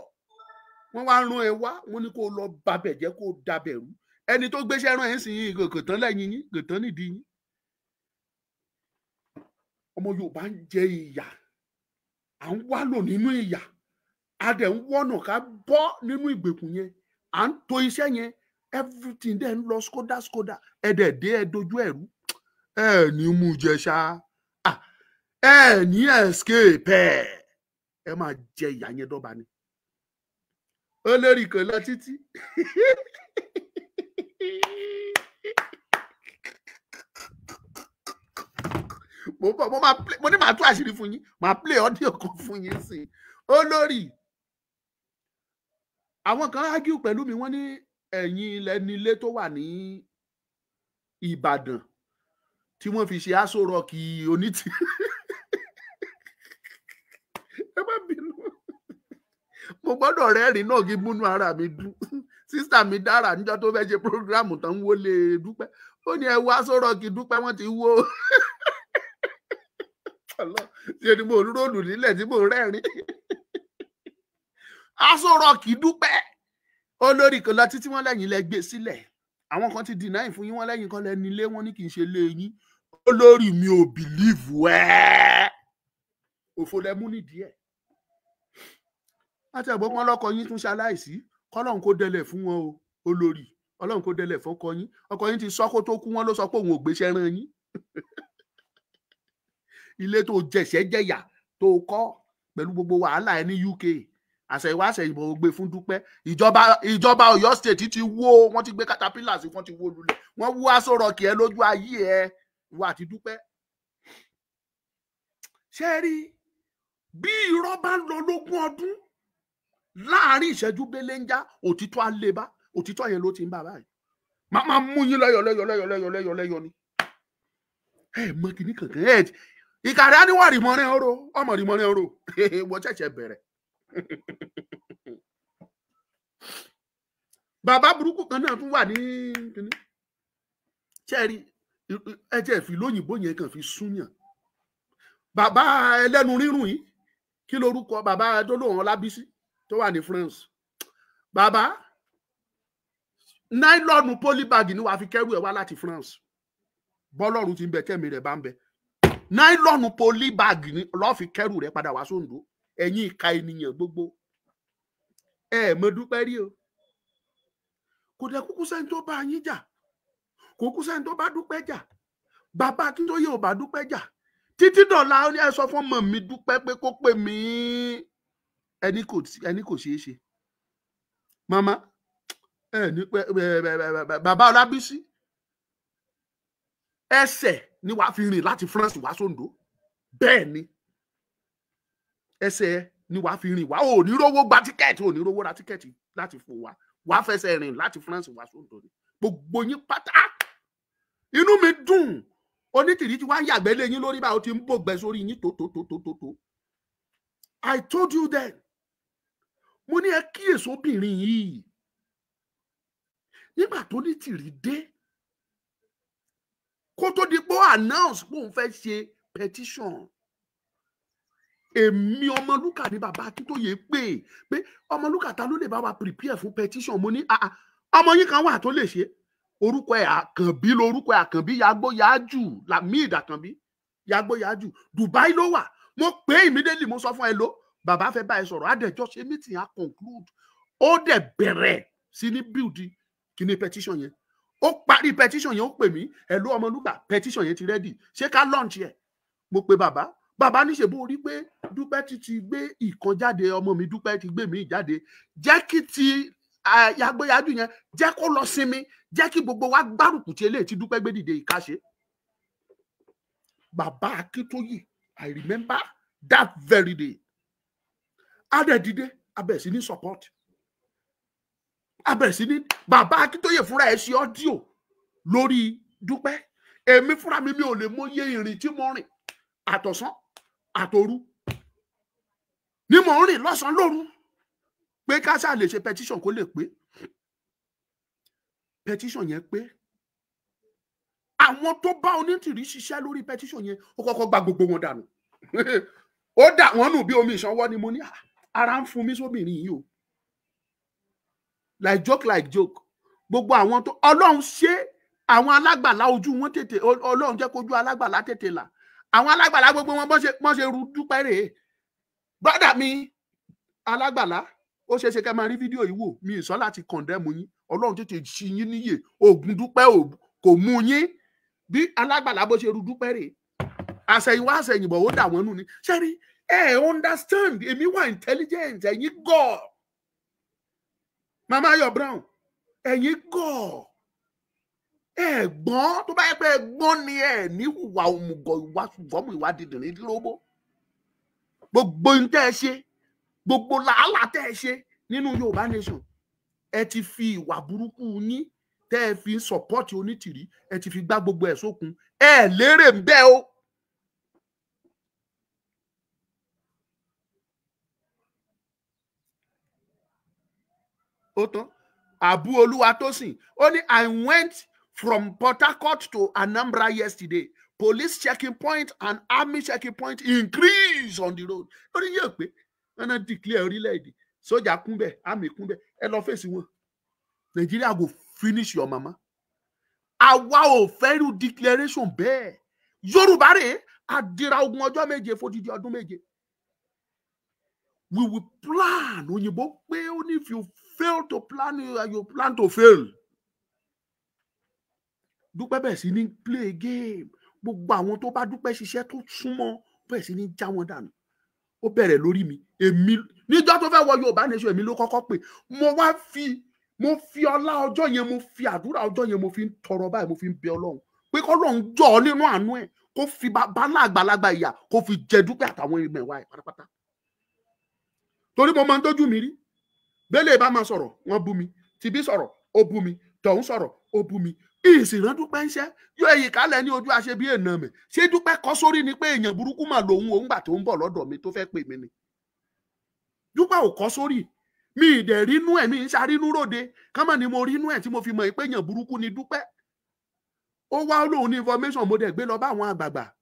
Wọ́n wá rán ẹ wá, wọ́n ní kó lọ babẹ̀ jẹ́, kó dabẹ̀ rú. Ẹni tó gbéṣẹ́ rán ẹ̀ ń sìn yín kò tán lẹ́yìn yín, kò tán nídìí yín. Ọmọ Yorùbá ń jẹ ìyà, à ń wá lò nínú ìyà, a dẹ̀ ń wọ́nà ká bọ́ nínú ìgbèkùn yẹn, à ń to iṣẹ́ yẹn, everything dẹ̀ ń lọ skoda skoda. Ẹ dẹ̀ dé, ẹ dojú ẹ̀rú, ẹ ní mú jẹ ṣá, ẹ ní escape, ẹ máa jẹ ìyà yẹn dọ́ba ni. Olórí kò lọ títí. Mo bọ̀, mo máa play, mo ní màá tú àṣírí fún yín, màá play audio kan fún yín sí i. Olórí, àwọn kan argue pẹ̀lú mi, wọ́n ní ẹ̀yin lẹni ilé tó wà ní Ìbàdàn tí wọ́n fi ṣe Aso Rock Onítìrí. Ẹ má bínú, mo gbọ́dọ̀ rẹ́rìn náà kí múnú ara mi dùn. Sísà mi dára níjọ́ tó fẹ́ ṣe prógráàmù tán ń wọlé Dúpẹ́, ó ní ẹ wo Aso Rock Dúpẹ́, wọ́n ti wó. Ṣe ni mo róòlù nílẹ̀ tí mo rẹ́rìn. Aso Rock Dúpẹ́, olórí kan lọ títí, wọ́n lẹ́yìn lẹ gbé sílẹ̀. Àwọn kan ti deny fún yín, wọ́n lẹ́yìn kan lẹ́ni ilé, wọ́n ní kì í ṣe lé yín. Olórí, mi ò believe ẹ́, òfò lẹ mú nídìí ẹ̀. Láti ẹ̀gbọ́n wọn lọ́kọ yín tún ṣaláìsí, kọ́lọ́hún kó dẹlẹ̀ fún wọn o. Olórí, Ọlọ́run kó dẹlẹ̀ fọ́kọ yín. Ọkọ yín ti sọ kó tó kú, wọn ló sọ pé òun ò gbéṣẹ́ rán yín. Ilé tó jẹ̀ṣẹ́ jẹ̀yà tó kọ́ pẹ̀lú gbogbo wàhálà ẹ ní UK, àṣẹ̀yìnwá àṣẹ̀yìnbọ̀ ó gbé fún Dúpẹ́. Ìjọba Ọ̀yọ́ state ti wó, wọ́n ti gbé caterpillar sí, wọ́n ti wó lulẹ̀, wọ́n wú Aso Rock ẹ lójú ayé ẹ, ìwọ àti Dúpẹ́. Ṣé ẹ rí bí irọ́ bá ń lọ lógún ọdún, láàárín ìṣẹ́jú belenja òtítọ́ á lé bá òtítọ́ yẹn ló ti ń bá báyìí. Máa máa mú yín lẹ́yọ̀ lẹ́yọ̀ lẹ́yọ̀ lẹ́yọ̀ lẹ́yọ̀ lẹ́yọ̀ ni. Ẹ mọ kìíní kankan ẹ ìkàrẹ́ á ní wà rìmọ́rin ọ̀rọ̀ ọmọ rìmọ́rin ọ̀rọ̀ wọ́n ṣẹ̀ṣẹ̀ bẹ̀rẹ̀. Bàbá burúkú kan náà tún wà ní kìíní. Ṣẹ́ẹ̀rí ẹ jẹ́ fi lóyìnbó yẹn kàn fi súnyàn. Bàbá ẹlẹ́nu rírùn yìí, kí lorúkọ bàbá tó lóun Ọlábísí tó wà ní France? Bàbá nylon polybag ni wàá fi kẹ́rù ẹ̀ wá láti France. Bọ́lọ́run ti ń bẹ tẹ́mi rẹ̀ bá ń bẹ. Nylon polybag ni lọ́ọ́ fi kẹ́rù rẹ̀ padà wá sóńdó. Ẹ̀yin ìka ènìyàn gbogbo, ẹ mọ Dúpẹ́ rí o. Kò dẹ̀ kúkú sẹ́ni tó bá yín jà, kò kú sẹ́ni tó bá Dúpẹ́ jà. Bàbá Akíntóyè ò bá Dúpẹ́ jà títí dọ̀la. Ó ní ẹ sọ fún ọmọ mi Dúpẹ́ pé kó pè mí. Ẹni kò ṣeé ṣe. Màmá ẹ ní pẹ bàbá Ọlábísí Ẹsẹ̀ ni wàá fi rìn láti France wá sóńdó. Bẹ́ẹ̀ ni, ẹsẹ̀ ni wàá fi rìn wá. Ò ní rówó gba ticket, ò ní rówó ra ticket láti fò wá. Wàá fẹsẹ̀ rìn láti France wá sóńdó ni. Gbogbo yín pátá, inú mi dùn. Onítìrí tí wàá yàgbẹ́ lé yín lórí báwo ti ń bògbẹ́ sórí yín tó tó tó tó tó tó. I told you then. Mo ní ẹ kíyèsí obìnrin yìí. Nígbà tó Onítìrí dé, kó tó di pé ó announce pé òun fẹ́ ṣe petition, èmi Ọmọlúkà ní bàbá Akíntóyè pé pé Ọmọlúkà, ta ló lè bá wa prepare fún petition? Mo ní ọmọ yín kan wà tó lè ṣe, orúkọ ẹ̀ Àkànbí lorúkọ ẹ̀, Àkànbí Yàgbóyàjù, Lamid Àkànbí Yàgbóyàjù, Dubai ló wà. Mo pè é immediately, mo sọ fún ẹ ló bàbá fẹ́ bá ẹ sọ̀rọ̀. Àdẹjọ́ ṣe meeting, á conclude, ó dẹ̀ bẹ̀rẹ̀ sí ní build kíní petition yẹn. Ó parí petition yẹn, ó pè mí, "Ẹ ló Ọmọlúkà, petition yẹn ti ready, ṣé ká launch ẹ?" Mo pe bàbá, bàbá níṣe bó rí pé Dúpẹ́ ti gbé ìkan jáde, ọmọ mi Dúpẹ́ ti gbé mi jáde, jẹ́ kí ti Yàgbóyàjú yẹn, jẹ́ kó lọ sinmi, jẹ́ kí gbogbo wa gbárùkù tí eléyìí tí Dúpẹ́ gbé dìde ìkáṣe. Bàbá Akíntóyè, I remember that very day, adẹ dìde, abẹ sí ní support, abẹ sí ní bàbá Akíntóyè fúnra ẹ̀ ṣe audio lórí Dúpẹ́. Èmi fúnra mi, mi ò lè mọyé ìrìn tí mo rìn àtọ̀sán àtòru ní mò ń rìn lọ́sàn-án lóru pé ká ṣáà lè ṣe petition kó lè pé. Petition yẹn pé. Àwọn tó bá Onítìrí ṣiṣẹ́ lórí petition yẹn, ó kọ́kọ́ gba gbogbo wọn dànù, ó dà wọ́n nù bí omi ìṣanwọ́ ni. Mo ní ara ń fún mi sóbìnrin yìí o. Like joke, like joke, gbogbo àwọn tó Ọlọ́run ṣe, àwọn alágbàlá, ojú wọn tètè, Ọlọ́run jẹ́ kójú alágbàlá tètè là. Àwọn alágbàlá gbogbo wọn bọ́n ṣe ru Dúpẹ́ rèé. Brother mi alágbàlá, ó ṣeé ṣe kẹ́ máa rí fídíò yìí wò. Mi ì sọ láti condemn yín. Ọlọ́run tètè ṣí yín níyè, oògùn Dúpẹ́ kò mú yín. Bí alágbàlá bó ṣe ru Dúpẹ́ rèé, àṣẹ̀yìnwá àṣẹ̀yìnbọ̀, ó dà wọ́n nù ni. Ṣẹ́rí ẹ understand, èmi wà intelligent, ẹ̀yin gọ̀. Mama Ayo Brown, ẹ̀yin gọ̀, ẹ gbọ́n. Tó bá yẹ pé ẹ gbọ́n ni, ẹ ní ìwà òmùgọ̀, ìwà ṣùgbọ́n ìwà dìdìrín dúrógbó. Gbogbo ohun tẹ́ ẹ ṣe, gbogbo làálàá tẹ́ ẹ ṣe nínú Yorùbá Nation, ẹ ti fi ìwà burúkú yín tẹ́ ẹ fi ń support Onítìrí, ẹ ti fi gbá gbogbo ẹ̀ sókun. Ẹ lérè ń bẹ́ o. Ó tán. Àbú Olúwatósìn, ó ní, "I went from Port Harcourt to Anambra yesterday. Police checking point and army checking point increase on the road." Lórí yóò pé wọn náà declare orílẹ̀-èdè, sójà kúnbẹ̀, army kúnbẹ̀, ẹ lọ fèsì wọn. Nigeria go finish your mama. Àwa ò fẹ́ irú declaration bẹ́ẹ̀. Yorùbá rèé, àdìrà ogun ọjọ́ 7 fódìdí ọdún 7. We will plan. Òyìnbó pé ó ní, "If you fail to plan, you plan to fail." Dúpẹ́ bẹ̀rẹ̀ sí ní play game. Gbogbo àwọn tó bá Dúpẹ́ ṣiṣẹ́ tó súnmọ́, bẹ̀rẹ̀ sí ní já wọn dànù. Ó bẹ̀rẹ̀ lórí mi. Èmi níjọ́ tó fẹ́ wọ Yorùbá Nation, èmi ló kọ́kọ́ pè. Mo wá fi, mo fi ọlá ọjọ́ yẹn, mo fi àdúrà ọjọ́ yẹn, mo fi ń tọrọ báyìí, mo fi ń bẹ Ọlọ́run pé kọ́lọ́run jọ ọ nínú àánú ẹ̀, kó fi bàbá àgbàlagbà ìyà kó fi jẹ Dúpẹ́ àtàwọn ìmẹ̀wá ẹ̀ pátápátá, torí mo máa ń tójú mi rí. Bẹ́lẹ̀ bá máa sọ̀rọ̀, wọ́n bú mi. Tìbí sọ̀rọ̀, ó bú mi. Tọ̀hún sọ̀rọ̀, ó bú mi. Ìsìnrán Dúpẹ́ ń ṣẹ́ yóò èyí kálẹ̀ ní ojú àṣẹ bí èèyàn mi. Ṣé Dúpẹ́ kọ́ sórí ni pé èèyàn burúkú mà lòun òun gbà tó ń bọ̀ lọ́dọ̀ mi tó fẹ́ pè mí ni? Dúpẹ́ ò kọ́ sórí mi. Ìdẹ̀ rínú ẹ̀, mi ń ṣarínú ròde kámọ̀ ni mo rínú ẹ̀ tí mo fi mọ̀ pé èèyàn burúkú ni Dúpẹ́. Ó wá lóun ní information, mo dẹ̀ gbé lọ bá àwọn àgbààgbà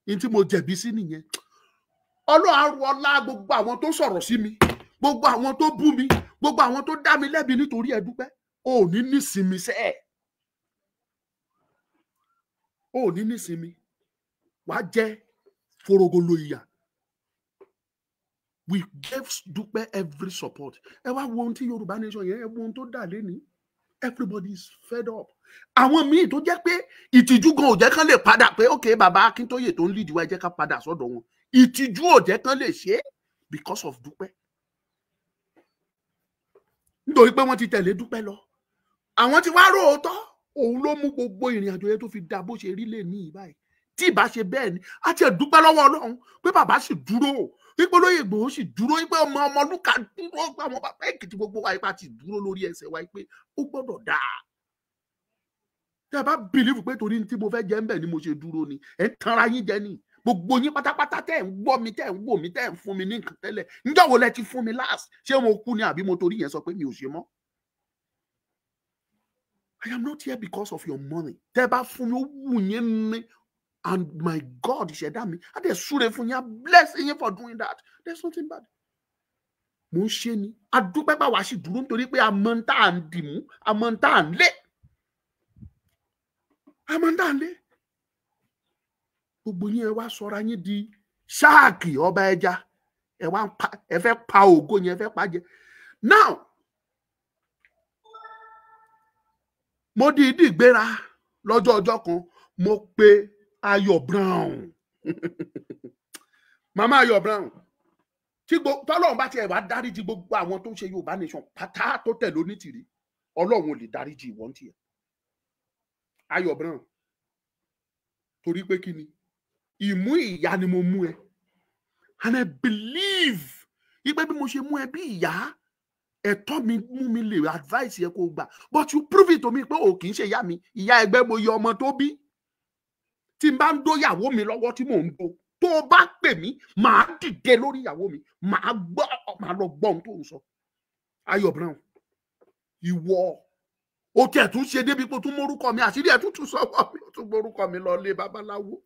ní tí mo jẹ̀bi sí nìyẹn. Ọlọ́run á ọlá gbogbo àwọn tó sọ̀rọ̀ sí mi, gbogbo àwọn tó bú mi, gbogbo àwọn tó dá mi lẹ́bi nítorí ẹ Dúpẹ́, ò ní nísinmi sẹ́ẹ̀, ò ní nísinmi, wàá jẹ́ forogolo ìyà. We gave Dúpẹ́ every support. Ẹ wá wo ohun tí Yorùbá Nation yẹn, ẹ wo ohun tó dà lẹ́ni. Everybody is fed up. Àwọn míì tó jẹ́ pé ìtìjú gan ò jẹ́ kán lè padà pé, "Ok, bàbá Akíntóyè tó ń lead wa, ẹ jẹ́ ká padà sọ́dọ̀ wọn." Ìtìjú ò jẹ́ kán lè ṣe é because of Dúpẹ́, nítorí pé wọ́n ti tẹ̀lé Dúpẹ́ lọ. Àwọn ti wá róòótọ́. Òun ló mú gbogbo ìrìn àjò yẹn tó fi da bó ṣe rí lè ní ìbáyìí. Tí ìbá ṣe bẹ́ẹ̀ ni, a ti dúpẹ́ lọ́wọ́ Ọlọ́run pé bàbá sì dúró, wípé olóyè Ìgbòho sì dúró, wípé ọmọ Ọmọlúkà dúró, pé àwọn bàbá Èkìtì gbogbo wa ipa ti dúró lórí ẹsẹ̀ wa pé ó gbọ́dọ̀ dáa. Tẹ́ ẹ bá believe pé torí tí mo fẹ́ jẹ́ ń bẹ̀ ni mo ṣe dúró ni, ẹ̀ ń tanra yín jẹ ni. Gbogbo yín pátápátá tẹ́ ẹ̀ ń gbọ́ mi, tẹ́ ẹ̀ ń wò mí, tẹ́ ẹ̀ ń fún mi ní nǹkan tẹ́lẹ̀, níjọ́ wo lẹ ti fún mi last? Ṣé mo kú ni àbí mo torí yẹn sọ pé mi ò ṣe mọ́? I am not here because of your money. Tẹ́ ẹ bá fún mi, ó wù yín ní, and my God ìṣẹ̀dá mi á dẹ̀ súre fún yín, á bless yín for doing that. There's nothing bad. Mo ń ṣe ni adúpẹ́ bá wa sì dúró nítorí pé a mọ̀ ń tá à ń dìmú, a mọ̀ ń tá à ń lé, a mọ̀ ń tá à ń lé. Gbogbo yín ẹ wá sọra yín di ṣáàkì ọba ẹja, ẹ wá ń pa, ẹ fẹ́ pa ògo yẹn, ẹ fẹ́ pa jẹ. Now mo dìídì gbéra lọ́jọ́ ọjọ́ kan, mo pe Ayọ̀ Brown. Màmá Ayọ̀ Brown, tí tọ́lọ́run bá tiẹ̀ wá dáríjì gbogbo àwọn tó ń ṣe Yorùbá nation pátá tó tẹ̀lé Onítìrí, Ọlọ́run ò lè dáríjì ìwọ́n tiẹ̀. Ayọ̀ Brown, torí pé kí ni ìmú ìyá ni mo mú ẹ, and I believe ipe bí mo ṣe mú ẹ bí ìyá, ẹ̀tọ́ mi mú mi lè advice yẹ kó gbà, but you prove it to me pé o kì í ṣe ìyá mi, ìyá ẹgbẹ́ mo yọ ọmọ tó bí. Tí n bá ń dó ìyàwó mi lọ́wọ́ tí mò ń dó, tó o bá pè mí, màá dìde lórí ìyàwó mi, màá gbọ́, màá lọ gbọ́ ohun tó ń sọ. Ayọ̀ Brown, ìwọ o tiẹ̀ tún ṣe débi pé o tún mórúkọ mi, àṣírí ẹ̀ tún tún sọ́wọ́ mi, o tún mórúkọ mi lọ lé babaláwo.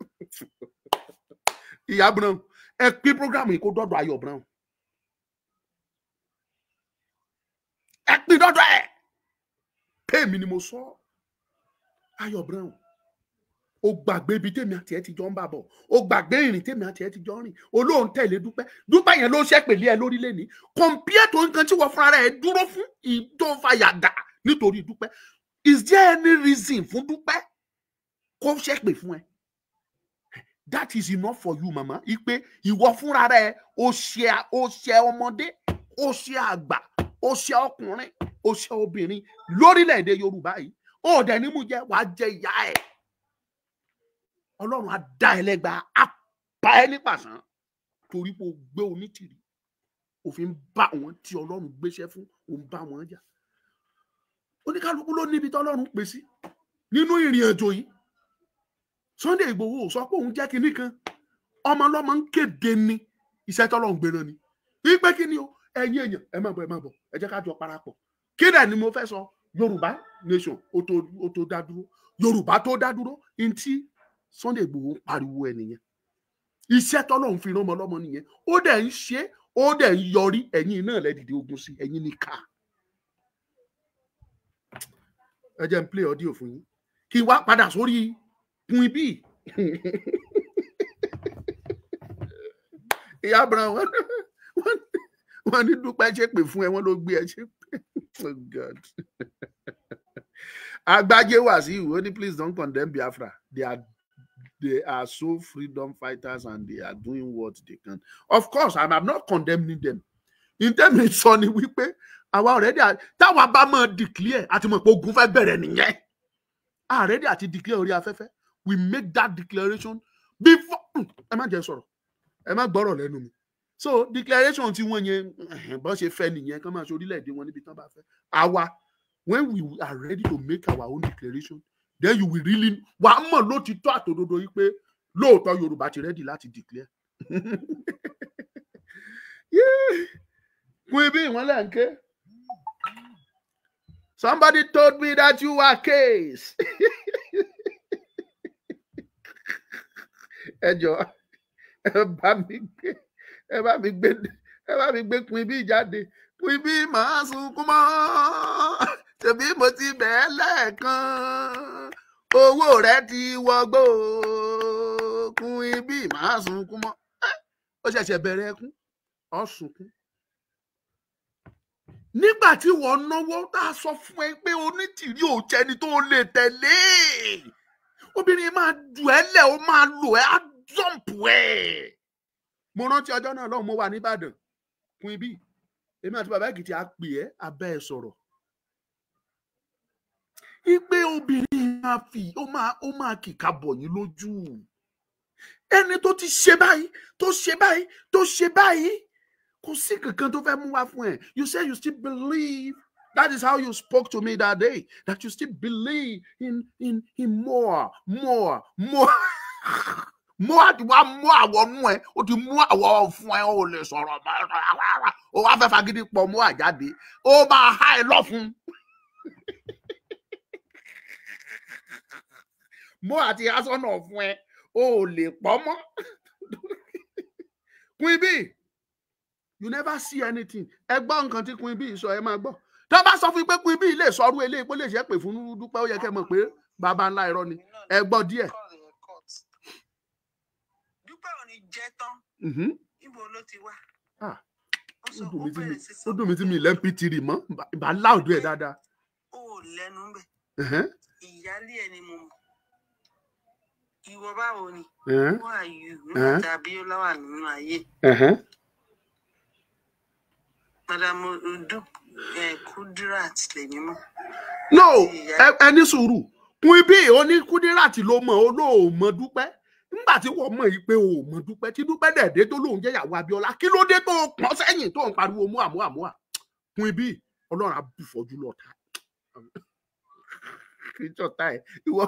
Ìyá Brown, ẹ pín program yìí kó dọ́dọ̀ Ayọ̀ Brown, ẹ pín dọ́dọ̀ ẹ̀ pé mi ni mo sọ. Ayọ̀ Brown, o gbàgbé ibi tèmi àti ẹ ti jọ ń bà bọ̀, o gbàgbé ìrìn tèmi àti ẹ ti jọ ń rìn, olóhùn tẹ̀lé Dúpẹ́, Dúpẹ́ yẹn ló ṣẹ́pẹ̀lẹ́ ẹ lórílẹ̀ ní compare tó nǹkan tí wọ́n fúnra rẹ̀ dúró fún ìdófàyàdà nítorí Dúpẹ́. Is there any reason fún Dúpẹ́ kó ṣẹ́pẹ̀ fún ẹ? That is enough for you, mama. Ipe ìwọ fúnra rẹ̀ o ṣe ọmọdé, o ṣe àgbà, o ṣe ọkùnrin, o ṣe obìnrin lórílẹ̀‐èdè Yorùbá yìí, ó dẹ̀ ní mú jẹ, wàá jẹ ìyá ẹ̀. Ọlọ́run á dá ẹ lẹ́gba, á pa ẹ́ ní pàṣán torí pé o gbé Onítìrí, òfin bá wọn tí Ọlọ́run gbéṣẹ́ fún, òun bá wọn jà. Oníkálukú ló níbi tọ́lọ́run pè sí nínú ìrìn àjò yìí. Sunday Igboho sọ pé òun jẹ́ kinní kan, ọmọ ọlọ́mọ ń kéde ni iṣẹ́ tọ́lọ́run gbé náà ni wípé kí ni o, ẹ̀yin èèyàn ẹ má bọ̀, ẹ má bọ̀, ẹ jẹ́ ká jọ parapọ̀. Kí dẹ̀ ni mo fẹ́ sọ? Yorùbá nation ó tó dá dúró, Yorùbá tó dá dúró, ntí Sunday Igboho ń pariwo ẹ nìyẹn. Iṣẹ́ tọ́lọ́run fi rán ọmọ ọlọ́mọ nìyẹn, ó dẹ̀ ń ṣe, ó dẹ̀ ń yọrí. Ẹ̀yin náà lẹ dìde ogun sí, ẹ̀yin ní ká. Ẹ jẹ́ n play audio fún yín kí n wá padà sórí Queen B. Ìyá Brown wọ́n ní Dúpẹ́ ṣépè fún ẹ, wọ́n ló gbé ẹ ṣépè. Oh God. Agbájé Wàsíù ó ní please don't condemn Biafra, they are so freedom fighters and they are doing what they can. Of course, I'm not condemning them. In terms sọ ni wípé àwa already táwa bá máa declare àti mọ̀ pé ogun fẹ́ bẹ̀rẹ̀ nìyẹn. Already àti declare orí afẹ́fẹ́. We make that declaration before. Ẹ má jẹ́ sọ̀rọ̀, ẹ má gbọ́rọ̀ lẹ́nu mi. So declaration tí wọ́n yẹn bọ́n ṣe fẹ́ nìyẹn, kán máa ṣe orílẹ̀-èdè wọn níbi tán bá fẹ́. Àwa, when we are ready to make our own declaration, then you will really wàá mọ̀ lótìtọ́ àtòdodo yìí pé lóòótọ́ Yorùbá ti ready láti declare. Queen B wọ́n lẹ́ ń ké. Somebody told me that you were case. Ẹ jọ̀ọ́, ẹ bá mi gbé, ẹ bá mi gbé, ẹ bá mi gbé Queen B jáde. Queen B máa sunkún mọ́, ṣebí mo ti bẹ̀ẹ́ lẹ́ẹ̀kan, owó rẹ̀ ti wọgbó. Queen B máa sunkún mọ́. Ó ṣẹ̀ṣẹ̀ bẹ̀rẹ̀ ẹkún, ó sunkún. Nígbà tí wọ́n náwó tá a sọ fún ẹ pé Onítìrí ò jẹni tó lè tẹ̀lé, obìnrin máa dù ẹ́ lẹ̀, ó máa lò ẹ́, á jọ̀ǹpù ẹ̀. Mo rántí ọjọ́ náà lọ́hùn, mo wà nìbàdàn, Queen B, èmi àti bàbá Èkìtì á pè ẹ́, abẹ́ ẹ sọ̀rọ̀ ipe obìnrin máa fi ó máa kìka bọ̀ yín lójú. Ẹni tó ti ṣe báyìí, tó ṣe báyìí, tó ṣe báyìí, kò sí kankan tó fẹ́ mú wá fún ẹ. You say you still believe. That is how you spoke to me that day, that you still believe in more, more, more. Mú àti wá mú àwọ̀ nú ẹ, ó ti mú àwọ̀ fún ẹ, ó lè sọ̀rọ̀, ó wá fẹ́ fagídí pọ̀ mú àjáde, ó máa há ẹ lọ́fun. Mú àti asọ́nà fún ẹ, ó lè pọ̀ mọ́. Queen B, you never see anything. Ẹ gbọ́ nǹkan tí Queen B sọ, ẹ máa gbọ́. Tó bá sọ fún pé Queen B lè sọrú eléyìí pé lè ṣe pè fún Dúpẹ́, ó yẹ kẹ́ mọ̀ pé baba ńlá irọ́ ni. Ẹ gbọ́ díẹ̀. Dúpẹ́ ò ní jẹ́ tán. Níbo ló ti wá? Ó dùn mí tí mi lẹ́ mp3 mọ́, ìbá láòdù ẹ̀ dáadáa. Ó lẹ́nu bẹ̀. Ìyáálé ẹ ni mo mọ̀. Ìwọ báwo ni? Who are you? Nígbà tí Abíọ́lá wà nínú ayé. Madam Kudirat lèmi mọ̀. No, ẹ ní sùúrù. Queen B ó ní Kudirat ló mọ̀, ó lóò mọ̀ Dúpẹ́. Nígbà tí wọ́n mọ̀ yìí pé o mọ̀ Dúpẹ́, tí Dúpẹ́ dẹ̀dẹ̀ tó lóun jẹ́ ìyàwó Abíọ́lá, kí ló dé tó pọ́n sẹ́yìn tó ń pariwo mú àmú àmú à? Queen B, Ọlọ́run á bù fọ́jú lọ́ta. Kì í ṣọ̀tá ẹ̀. Ìwọ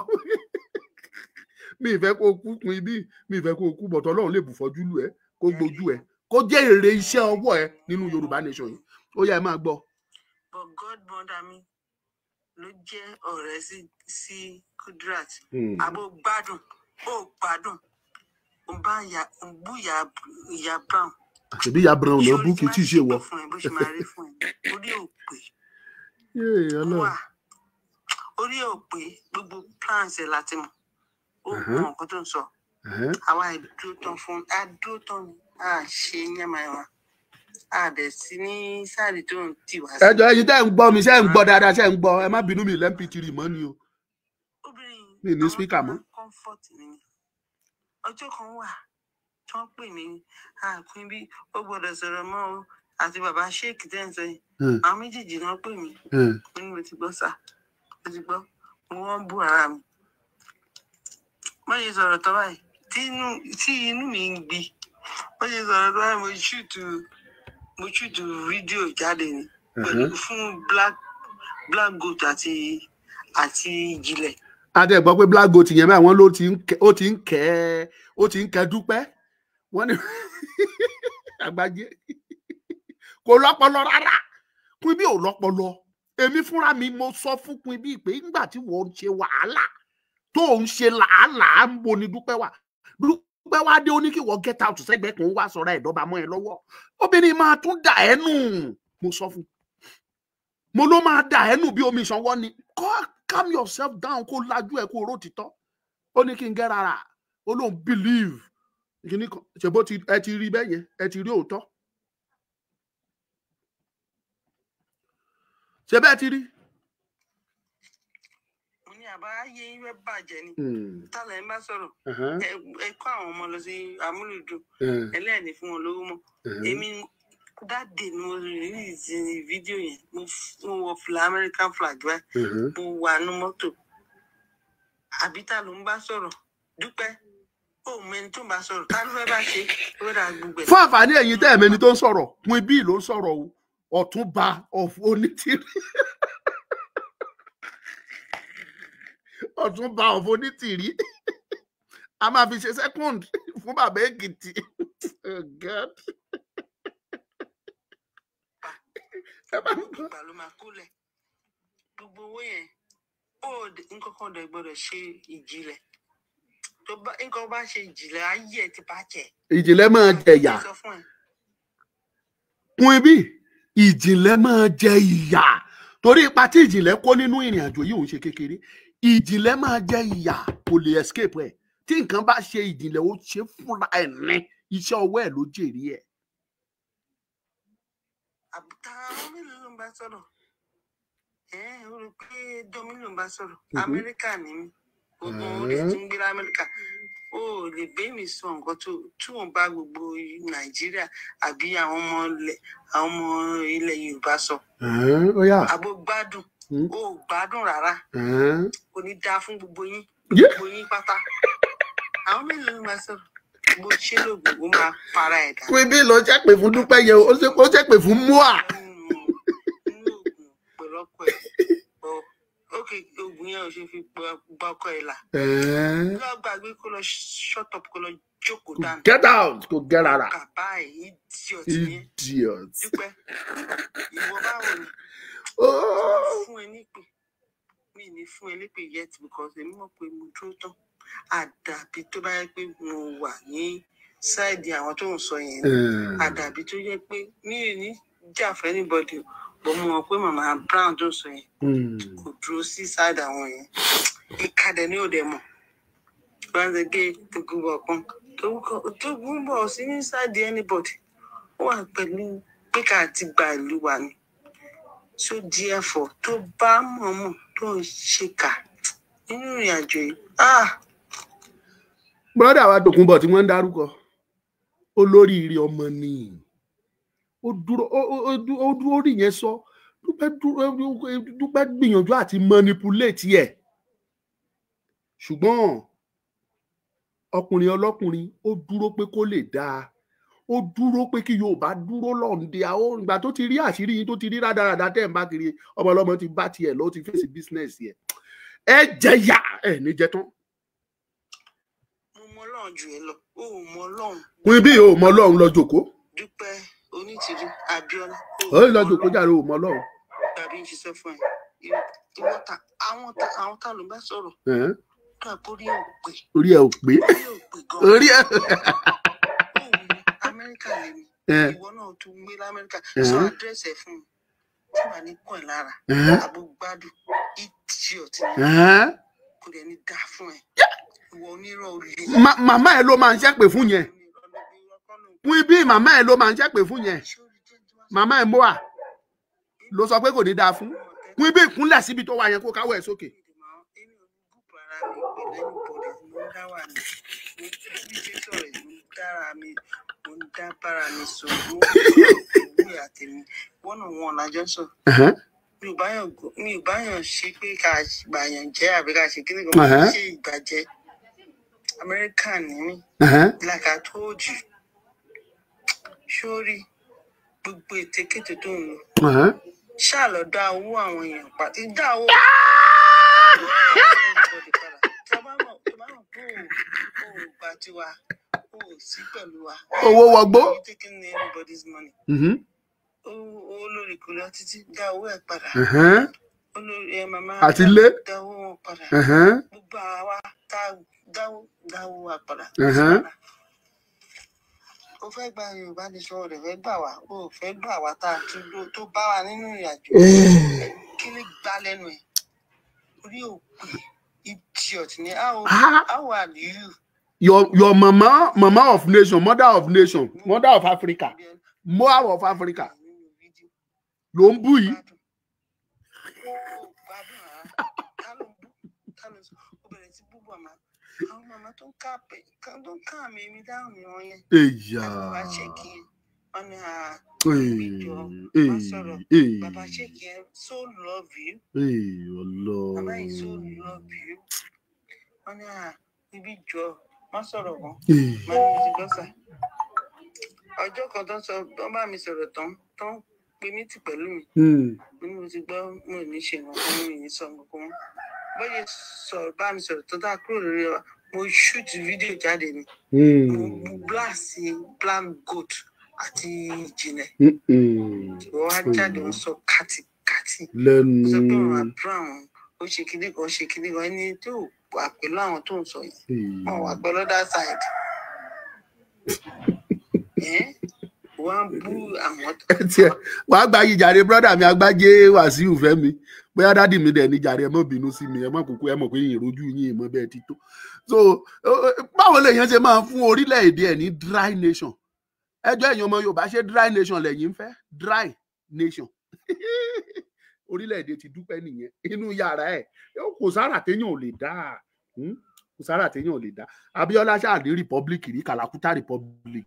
mi ìfẹ́ kó kú, Queen B, mi ìfẹ́ kó kú, bọ̀tọ̀ Ọlọ́run lè bù fọ́jú lù ẹ́, kó gbójú ẹ, kó jẹ́ èrè iṣẹ́ ọwọ́ ẹ nínú Yorùbá Nation yìí. Ó yá, ẹ máa gbọ́. But godmother mi ló jẹ́ ọ̀rẹ́ sí Kudirat. Àbò gbádùn, ó gbádùn, ó bá bú ìyá Brown. Àṣebí ìyá Brown náà bú kì í tí ì ṣe wọ. Bó ṣe máa rí fún ẹ, orí ò pé. Orí ò pé, gbogbo plans ẹ láti mọ̀. Ó mọ nǹkan tó ń sọ. Àwa ìdúró tán fún, àdúró tán ni, a ṣe yánmayànmá. A dẹ̀ sí ní sáàdì tó ń tì wá sí. Ẹ jọ̀ọ́, ẹ̀yin tẹ́ ń gbọ́ mi, ṣé ń gbọ́ dáadáa, ṣé ń gbọ́? Ẹ má bínú, mi lẹ́mpìtìrì mọ́ ni o. Mi ní spíkà mọ́. Ọjọ́ kan wà tí wọ́n pè mí, Queen B ó gbọ́dọ̀ sọ̀rọ̀ mọ́ o, àti bàbá Sheik tẹ́ ń sọ yìí. Àwọn méjèèjì náà pè mí. Mo ní mo ti gbọ́ sá, mo ti gbọ́, mo wọ́n bú ara mi. Wọ́n ṣe sọ̀rọ̀ tọ́ báyìí, tí inú mi ń gbi. Wọ́n ṣe sọ̀rọ̀ tọ́ báyìí, mo ṣùtù fídíò jáde ni fún Black Goat àti Ìjìnlẹ̀. A dẹ̀ gbọ́ pé Black Goat yẹn báyìí, wọ́n ló ti ń kẹ́ Dúpẹ́. Wọ́n ní àgbájé kò lọ́pọlọ rárá. Queen B ò lọ́pọlọ. Èmi fúnra mi mo sọ fún Queen B pé nígbà tí wọ́n ń ṣe wàhálà tó ń ṣe làálàá, ń bo ni Dúpẹ́ wà. Dúpẹ́ wá dé, ó ní kí wọ́n get out sẹ́gbẹ̀ẹ́ kan, wá sọ̀rọ̀ ẹ̀dọ́ba mọ́ ẹ lọ́wọ́. Obìnrin máa tún dà ẹ́ nù. Mo sọ fún mo ló máa dà ẹ́ nù bí omi ìṣanwọ́ ni. Calm yourself down, kó lajú ẹ, kó rò títọ́. Ó ní kí n gẹ́ rárá, ó lóun believe kìíní kan. Ṣèbó ẹ ti rí bẹ́ẹ̀ yẹn, ẹ ti rí òótọ́. Ṣe bẹ́ẹ̀ ti rí. Mo ní àbá ayé yín fẹ́ bàjẹ́ ni. Tálẹ̀ ń bá sọ̀rọ̀, ẹ kó àwọn ọmọ lọ sí amúlùdùn, ẹlẹ́ẹ̀ni fún wọn lówó mọ́. Èmi that day ni mo release fídíò yẹn, mo wọ fìlà American flag báyìí, mo wà nú mọ́tò. Àbí ta ló ń bá sọ̀rọ̀? Dúpẹ́, ó mọ ẹni tó ń bá sọ̀rọ̀, ta ló fẹ́ bá ṣe? Ó dà gbogbo ẹ̀. Fún àǹfààní ẹ̀yin tẹ́ ẹ̀mẹ́ni tó ń sọ̀rọ̀, Queen B ló ń sọ̀rọ̀ o, Ọ̀túnba Onítìrí. Ọ̀túnba of Onítìrí. A máa fi ṣe second fún bàbá Èkìtì. Oh God. Ìgbà ló máa kólẹ̀ gbogbo owó yẹn. Ó nǹkan kan dẹ̀ gbọ́dọ̀ ṣe Ìjìnlẹ̀. Tó bá nǹkan bá ṣe Ìjìnlẹ̀, ayé ẹ̀ ti bàjẹ́. Ìjìnlẹ̀ máa jẹ ìyà. Queen B, Ìjìnlẹ̀ máa jẹ ìyà. Torí ipa tí Ìjìnlẹ̀ kó nínú ìrìn àjò yìí òun ṣe kékeré. Ìjìnlẹ̀ máa jẹ ìyà, kò lè escape ẹ̀. Tí nǹkan bá ṣe Ìjìnlẹ̀, ó ṣe fúnra ẹ̀ ní iṣẹ́ ọwọ́ ẹ̀ ló jèrè ẹ̀. Àbúta mélòó ló ń bá sọ̀rọ̀? Ó rò pé domi ló ń bá sọ̀rọ̀. Amẹ́ríkà ni mí, gbogbo orí tí ń gbé lamẹ́ríkà. Ó lè gbé mi sọ nǹkan tó tí wọ́n bá gbogbo Nàìjíríà àbí àwọn ọmọ ilẹ̀ Yorùbá sọ. Àbò gbádùn, O ò gbádùn rárá. Kò ní dáa fún gbogbo yín. Yeah. Gbogbo yín pátá. Àwọn mélòó ló máa sọ̀rọ̀? Bó ṣe lóògùn, ó máa para ẹ̀ dà. Queen B ló ṣépè fún Dúpẹ́ yẹn, ó ṣépè fún Mua. Nínú oògùn pẹ̀lú ọkọ ẹ̀. Ok, oògùn yẹn ò ṣe fi gba ọkọ ẹ̀ là. Lọ gbàgbé kó lọ shut up, kó lọ jókòó dànù. Get out, kò get out. Bàbá ẹ̀, idiot ni ẹ́. Idiot. Dúpẹ́, ìwọ báwo ni? Oh. Fún ẹ nípè, mi ní fún ẹ nípè yet because èmi mọ̀ pé mo dúró tán. Àdàbí tó bá yẹ pé mo wà ní side àwọn tó ń sọ yẹn ni. Àdàbí tó yẹ pé mi ò ní jà fún anybody, but mo mọ̀ pé màmá Brown tó ń sọ yẹn kò dúró sí side àwọn yẹn. Ìkàdé ní òde mọ̀ wọ́n ti gé Tòkunbọ̀ kan tó gún bọ̀ sí ní side anybody. Ó wà pẹ̀lú pé ká ti gba ìlú wa ni. So therefore, tó bá mọ̀ọ́mọ̀ tó ń ṣèkà nínú ìrìn àjò yìí, ah. Brother wa Tòkunbọ̀ tí wọ́n ń dárúkọ, olóríire ọmọ ni. Ó dúró, ó dúró rí yẹn sọ. Dúpẹ́ dúró, Dúpẹ́ gbìyànjú àti manipulate ẹ̀, ṣùgbọ́n ọkùnrin ọlọ́kùnrin, ó dúró pé kó lè dáa, ó dúró pé kí Yorùbá dúró lọ́ǹde. Àwọn ìgbà tó ti rí àṣírí yín, tó ti rí rádaràda tẹ́ ẹ̀ ń bá kiri, ọmọ ọlọ́mọ ti bá tiẹ̀ lọ, ó ti fèsì business ẹ̀. Ẹ jẹ̀yà ẹ̀ ní jẹ tán. Mo mọ Ọlọ́run jù ẹ lọ, ó ò mọ Ọlọ́run. Queen B, ò mọ Ọlọ́run, lọ jòkó. Dúpẹ́ Onítìrí Abíọ́lá. Ó lọ jòkó jàre, ò mọ Ọlọ́run. Tàbí ń ṣiṣẹ́ fún ẹ, ìwọ ta àwọn ta àwọn ta ló ń bá sọ̀rọ̀? Tó àkórí ò pé. Orí ẹ ò pé. Orí ò pé gan. Orí ẹ. Ó wù mí, Amẹ́ríkà lèmi. Ìwọ náà tún gbé lamẹ́ríkà. Sọ address ẹ̀ fún mi tí màá ní kàn ẹ́ lára. Àbò gbádùn, idiot ni. Kò dẹ̀ ní dá fún ẹ, ìwọ onírọ̀ olè. Màmá ẹ ló máa ń ṣépè fún yẹn. Queen B, màmá ẹ ló máa ń ṣépè fún yẹn. Màmá ẹ Moa ló sọ pé kò ní dáa fún. Queen B, kúnlẹ̀ síbi tó wà yẹn, kó káwọ́ ẹ̀ sókè. Èmi ò ní group ara mi pẹ̀lú anybody. Mo ń dá wà ní. Mo bí ṣe sọ̀rọ̀ yìí, mo ń dára mi, mo ń dá bára mi sọ̀rọ̀, mo ń sọ̀rọ̀ pẹ̀lú àtẹ̀mí one on one lájọ́ sọ. Mi ò báyàn ṣe pé ká gbàyàn jẹ́ àbí ká ṣe kíni kan ṣe ìgbàjẹ́. Amẹ́ríkà ní mí. Like I told you, sórí gbogbo ètekéte tó ń lò, ṣáà lọ dá owó àwọn èèyàn pa, dá owó everybody padà. Tó bá mọ̀ pé o ò gbà tiwa, o ò sí pẹ̀lú wa. Owó wọgbó. You taking anybody's money? Owó lórí kò lọ títí, dá owó ẹ̀ padà. Olórí ẹ màmá. Àti ilé. Dá owó wọn padà. Gbogbo àwa tá a dáwó, dáwó wa padà. O fẹ́ gba Yorùbá nation, o rẹ̀ fẹ́ gbà wá, o ò fẹ́ gbà wá tá a tún tó bá wa nínú ìrìnàjò. Kí ni gbá lẹ́nu ẹ̀? Orí ò pé, idiot ni. Ah. How are you? Your mama, mama of nation, mother of nation, mother of Africa, Moa of Africa Nínú fídíò. Ló ń bú yìí. Gbádùn. Ó gbádùn rárá. Ta ló ń bú? Ta ló ń sọ? Ó bẹ̀rẹ̀ sí bú màmá. Àwọn màmá tó ń ká àmì mi dáhùn ni wọ́n yẹn. Èyà. Àti bàbá ṣèkì yẹn. Wọ́n ní ìjọ má sọ̀rọ̀. Bàbá ṣèkì yẹn so love you. Bàbá yìí so love you. Wọ́n ní ibi jọ má sọ̀rọ̀ mọ́. Má ní mo ti gbọ́ sà. Ọjọ́ kan tó ń sọ, tó ń bá mi sọ̀rọ̀ tán, tó ń pe mítì pẹ̀lú mi. Mo ní mo ti gbọ́, mo ò ní ṣe nǹkan kan, mo ò ní sọ nǹkan kan mọ́. Bọ́yẹ sọ̀rọ̀, bá mi sọ̀rọ̀ tó dá kúrò lórí wa, mo shoot fídíò jáde ni. Mo blast Black Goat àti Ìjìnlẹ̀. Wọ́n wá jáde, wọ́n sọ kàtìkàtì. Lẹ́nu. Ó sọ pé màmá Brown ó ṣe kíní kan, ó ṣe kíní kan, ẹni tó wà pẹ̀lú àwọn tó ń sọ yìí. Wọ́n wà pẹ̀lú other side. Ẹ́ wọ́n á bú àwọn Ẹ tiẹ̀ wàá gba yìí jàre, brother mi Agbájé Wàsíù Fẹ́mi, bóyá daddy mi dẹ̀ ní jàre, ẹ má bínú sí mi, ẹ má kúkú, ẹ mọ̀ pé yìnyín rojú yín ìmọ̀ bẹ́ẹ̀ ti tó. So báwo lèèyàn ṣe máa fún orílẹ̀-èdè ẹ̀ ní dry nation? Ẹjọ́, ẹ̀yin ọmọ Yorùbá, ṣé dry nation lẹ́yìn ń fẹ́? Dry nation orílẹ̀-èdè ti Dúpẹ́ nìyẹn. Inú yàrá ẹ̀, kò sára téèyàn ò lè dá, kò sára téèyàn ò lè dá. Abíọ́lá ṣáà ní republic rí, Kàlàkútà republic,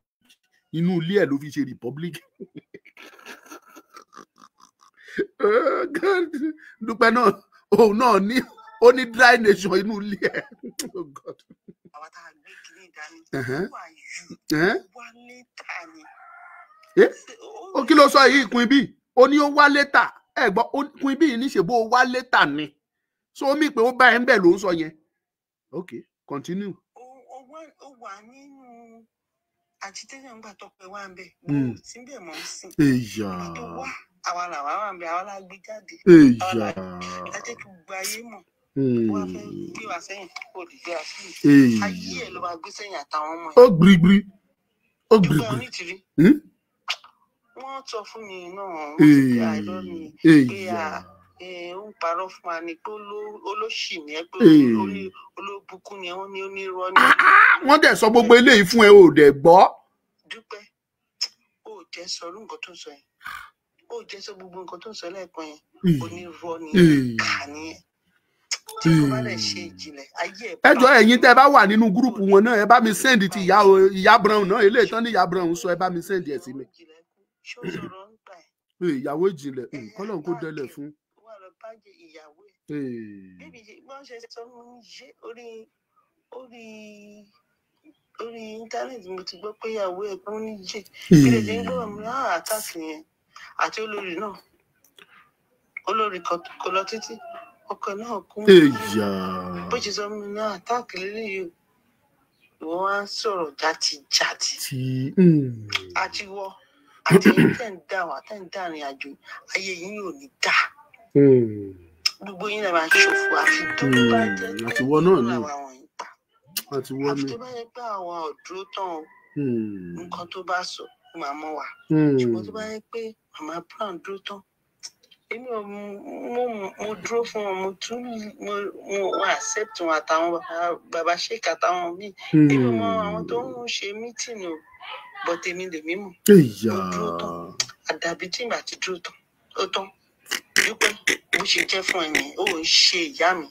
inú ilé ẹ̀ ló fi ṣe republic. Oh God. Dúpẹ́ náà, òun náà ní, ó ní dry nation inú ilé ẹ̀. Oh God. Àwa tá a gbé kinní dání. Who are you? Wá later ni. Eh? Ó kí ló sọ yìí, Queen Bee? Ó ní ó wá later. Ẹ gbọ́, Queen Bee ní ṣe bó wá later ni. So ó mì pé ó bá ẹ ń bẹ̀ ló ń sọ yẹn. Okay, continue. Ó wà nínú agitation nígbà tó pẹ́ wá ń bẹ̀. Síbẹ̀ mọ̀ ń sìn. Èyà. Ìgbà tó wá, àwa làwa wà ń bẹ̀, àwa la gbé jáde. Èyà. La jẹ́ kí gbogbo ayé mọ̀. Wọ́n á fẹ́ gbé wa sẹ́yìn, kó lè gbé wa sẹ́yìn. Ayé ẹ̀ ló máa gbé sẹ́yìn àtàwọn ọmọ ẹ̀. Ó gbirigbiri. Ó Dúpẹ́ gbirigbiri. Onítìrí. Wọ́n sọ fún mi náà, wọ́n sọ pé àìrọ́ ni, pé ó ń parọ́ fún wa ni, pé olóṣì ni ẹ, pé olóbùkún ni ẹ, wọ́n ní onírọ́ ni. Wọ́n dẹ̀ sọ gbogbo eléyìí fún ẹ, ò dẹ̀ gbọ́. Dúpẹ́, ó jẹ́ sọ irú nǹkan tó ń sọ yẹn, ó jẹ́ sọ gbogbo nǹkan tó ń sọ lẹ́ẹ̀kan yẹn, onírọ́ ni, ìkà ni ẹ. Tí kò bá lè ṣe ìjìnlẹ̀ ayé ẹ̀. Ẹ jọ̀ọ́, ẹ̀yin tẹ́ ẹ bá wà nínú group wọn náà, ẹ bá mi send ti ìyá Brown náà, eléyìí tán ní ìyá Brown sọ, ẹ bá mi send ẹ̀ sí mi. Ṣó sọ̀rọ̀ ń gbà ẹ̀? Ìyàwó ìjìnlẹ̀, kọ́lọ́n kó délẹ̀ fún. Ó wà lọ bá jẹ ìyàwó ẹ̀. Bébí wọ́n ṣe sọ mú ní ṣe orí íńtánẹ́ẹ̀tì, mo ti gbọ́ pé ìyàwó ẹ̀ kún ní jẹ́ kí lè ṣe ń gbọ́ mi náà àtàkì yẹn àti olórí náà, olórí kò lọ títí, ọkọ náà kún. Bó ṣe sọ mí náà àtàkì lélẹ́yìí, ìwọ wá ń sọ̀rọ̀ játijàti. Àti wọ àti tẹ̀ ń dà wá, tẹ̀ ń dà rìn àjò ayé yín ò ní dà, gbogbo yín lè máa ṣòfò, àfi tó bá jẹ́ pé Àtiwọ́ náà ni. làwọn wọ̀nyí pa. Àtiwọ́ Àfi ni. tó bá yẹ pé àwọn ò dúró tán o, nǹkan tó bá sọ ó máa mọ́ wa, ṣùgbọ́n tó bá yẹ pé Màmá Brown dúró tán, èmi ò mo dúró fún wọn, mo tún mo accept wọn àtàwọn bàbá sheik àtàwọn míì. Èmi ò mọ àwọn tó ń ṣe meeting o, but èmi lèmi mọ̀. Mo dúró tán, àdàbí tí ìgbà tí dúró tán, ó tán. Dúpẹ́, bó ṣe jẹ́ fún ẹ nìyẹn. Ó ń ṣe ìyá mi,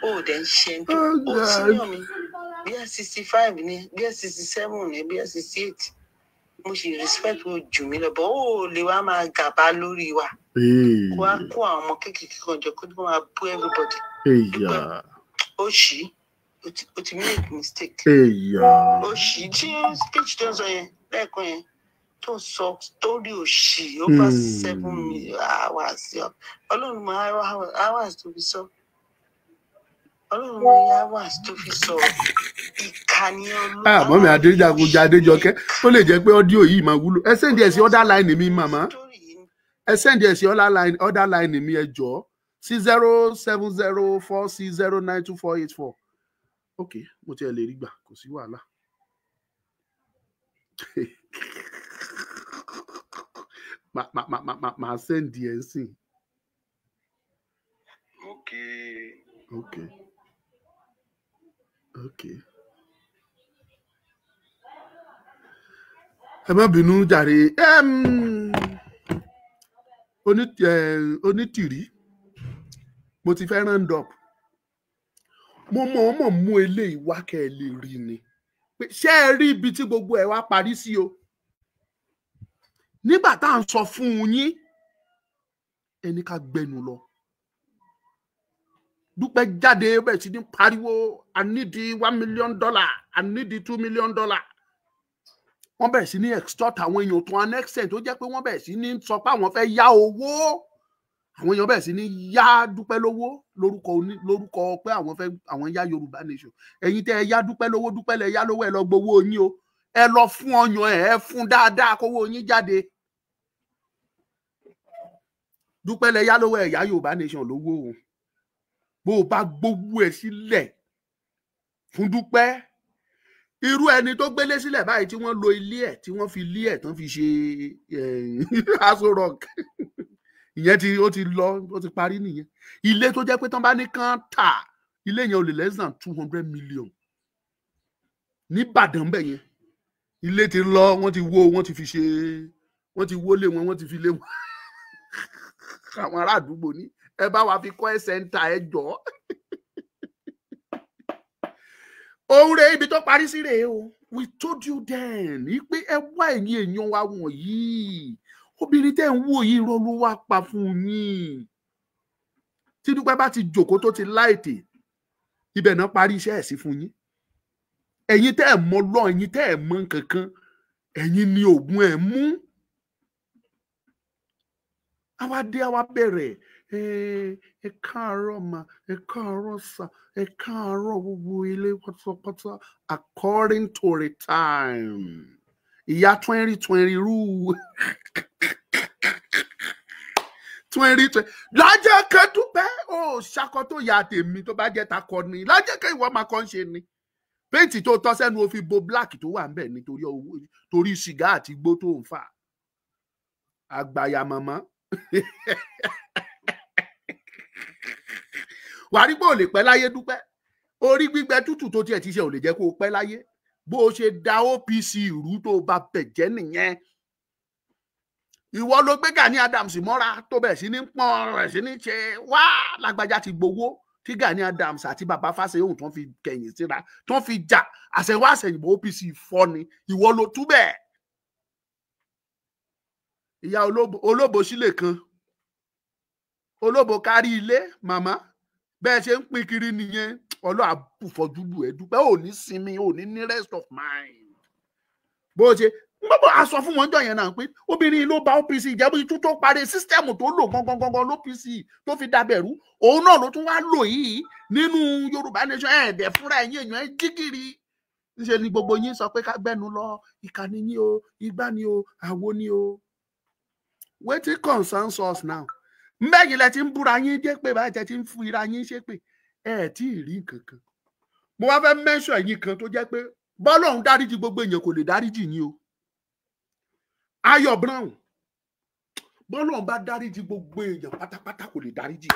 ó dẹ̀ ń ṣe ẹni tó Oh ó God. senior mi, bí ẹ 65 ni, bí ẹ 67 ni, bí ẹ 68, mo sì respect wo jù mí lọ, bọ́ ó lè wá máa gàba lórí wa, kó wá kó àwọn ọmọ kéékèèké kan jọ, kó tó máa bú everybody. Ó ṣì ó ti make mistake. Ó ṣì tí speech tó ń sọ yẹn lẹ́ẹ̀kan yẹn, tó ń sọ story òṣì over 7 hours. Ọlọ́run mọ hours tó fi sọ, Ọlọ́run mọ hours tó fi sọ. Ìkànnì olú. Àmọ́ mi Adéjagunjà Adéjọkẹ́, ó lè jẹ́ pé audio yìí máa wúlò. Ẹ send ẹ̀ sí other line mi, màmá. Story yìí. Ẹ send ẹ̀ sí other line mi, ẹ jọ̀ọ́, sí 07046092484. Ok, mo tiẹ̀ lè rí gbà, kò sí wàhálà. Màá send ẹ̀ sìn. Mo kí Ok, ẹ má bínú jàre. Onítìrí, mo ti fẹ́ round up. Mo mọ̀ ọ́n mọ̀ mú eléyìí wá kẹ́ ẹ lè rí ni pé ṣé ẹ rí ibi tí gbogbo ẹ̀ wá parí sí o. Nígbà tá à ń sọ fún yín, ẹni ká gbẹnu lọ. Dúpẹ́ jáde, bẹ́ẹ̀ sì ní pariwo, "I need $1 million, I need $2 million." Wọ́n bẹ̀rẹ̀ sí ní extort àwọn èèyàn to an extent tó jẹ́ pé wọ́n bẹ̀rẹ̀ sí ní sọ pé àwọn fẹ́ yá owó. Àwọn èèyàn bẹ̀rẹ̀ sí ní yá Dúpẹ́ lówó lórúkọ oní lórúkọ pé àwọn fẹ́ àwọn yá Yorùbá nation. Ẹ̀yin tẹ́ ẹ yá Dúpẹ́ lówó, Dúpẹ́ lẹ yá lówó, ẹ lọ gbowó yín o. Ẹ lọ fún ọyàn ẹ, ẹ fún dáadáa kówó yín jáde. Dúpẹ́ lẹ yá lówó, ẹ yá Yorùbá nation lówó o. Bó o bá gbowó ẹ sílẹ̀ fún Dúpẹ́, irú ẹni tó gbélé sílẹ̀ báyìí tí wọ́n lo ilé ẹ̀, tí wọ́n fi ilé ẹ̀ tán fi ṣe Aso Rock, ìyẹn tí ó ti lọ, ó ti parí nìyẹn. Ilé tó jẹ́ pé tán bá ní kán tà ilé yẹn, ò lè less than 200 million nìbàdàn bẹ́ẹ̀ yẹn. Ilé ti lọ, wọ́n ti wó, wọ́n ti fi ṣe, wọ́n ti wólé wọn, wọ́n ti fi lé wọn. Àwọn ará àdúgbò ní ẹ bá wa fi kọ́ ẹ center, ẹ jọ̀ọ́. Òun rèé, ibi tó parí sí rèé o. We told you then ní pé ẹ wá, ẹ̀yin èèyàn wa wọ̀nyí. Obìnrin tẹ́ ń wò yìí, irọ́ ló wá pa fún yín. Tí Dúpẹ́ bá ti jòkó tó ti láìtè, ibẹ̀ náà parí iṣẹ́ ẹ̀ sí fún yín. Ẹ̀yin tẹ́ ẹ̀ mọ lọ, ẹ̀yin tẹ́ ẹ̀ mọ kankan, ẹ̀yin ni oògùn ẹ̀ mú. Àwa dé, àwa bẹ̀rẹ̀, ẹ káàárọ̀ mà, ẹ káàárọ̀ sà, ẹ káàárọ̀ gbogbo ilé pátápátá, according to the time. Ìyá 2020 rú 2020 lájẹ́ kẹ́ Dúpẹ́ ó ṣakọ tó ya tèmi tó bá jẹ́ takọ ni lájẹ́ kẹ́ ìwọ máa kọ́ ń ṣe ni. Péǹtì tó tọ́ sẹ́nu ó fi bo black tó wà ńbẹ̀ nítorí owó, torí sìgá àti igbó tó ń fà. Àgbàyà mọ̀mọ́. Wàá rí pé ò lè pẹ́ láyé Dúpẹ́. Orí gbígbẹ tútù tó tiẹ̀ ti ṣe ò lè jẹ́ kó o pẹ́ láyé. Bó o ṣe da OPC rú tó o bá bẹ̀ jẹ́ nìyẹn. Ìwọ ló gbé Gani Adams mọ́ra tó bẹ̀ sí ní pọ́n rẹ̀ sí ní ṣe wá lágbájá ti gbowó tí Gani Adams àti bàbá Fáṣẹ̀hùn tó ń fi kẹ̀yìn síra tó ń fi jà àṣẹwá àṣẹyìnbó OPC fọ́ ni. Ìwọ ló tú bẹ́ẹ̀. Ìyá olóbo sílè kan, olóbo kárí ilé màmá, bẹ́ẹ̀ ṣe ń pín kiri nìyẹn. Ọlọ́ àbùfọ̀júlù ẹ̀ Dúpẹ́ ò ní sinmi, ò ní ní rest of mind. Bó ṣe gbogbo aṣọ fún wọn jọ yẹn náà pé obìnrin ló ba OPC jẹ́, bó tún tó parí sísítẹ́ẹ̀mù tó lò gangan gangan l'OPC tó fi dabẹ̀rú, òun náà ló tún wá lò yìí nínú Yorùbá Nation. Ẹ̀ẹ́dẹ̀ fúnra ẹ̀yìn èèyàn ẹ̀ jígìrì. Ńṣe ni gbogbo yín sọ pé ká gbẹ́nu lọ, ìkànnì yín o, igbá ni o, àwo ni o. Wetin concerns us now? Mbẹ́yìn lẹ ti ń búra yín jẹ́ pé báyìí tẹ ti ń fira yín ṣépè, ẹ tí ì rí nǹkan kan. Mo wá fẹ́ mẹ́sàn ẹ̀yìn kan tó jẹ́ pé bọ́lọ́hún dáríjì gbogbo èèyàn kò lè dáríjì yín o. Ayọ̀ Brown, bọ́lọ́hún bá dáríjì gbogbo èèyàn pátápátá kò lè dáríjì.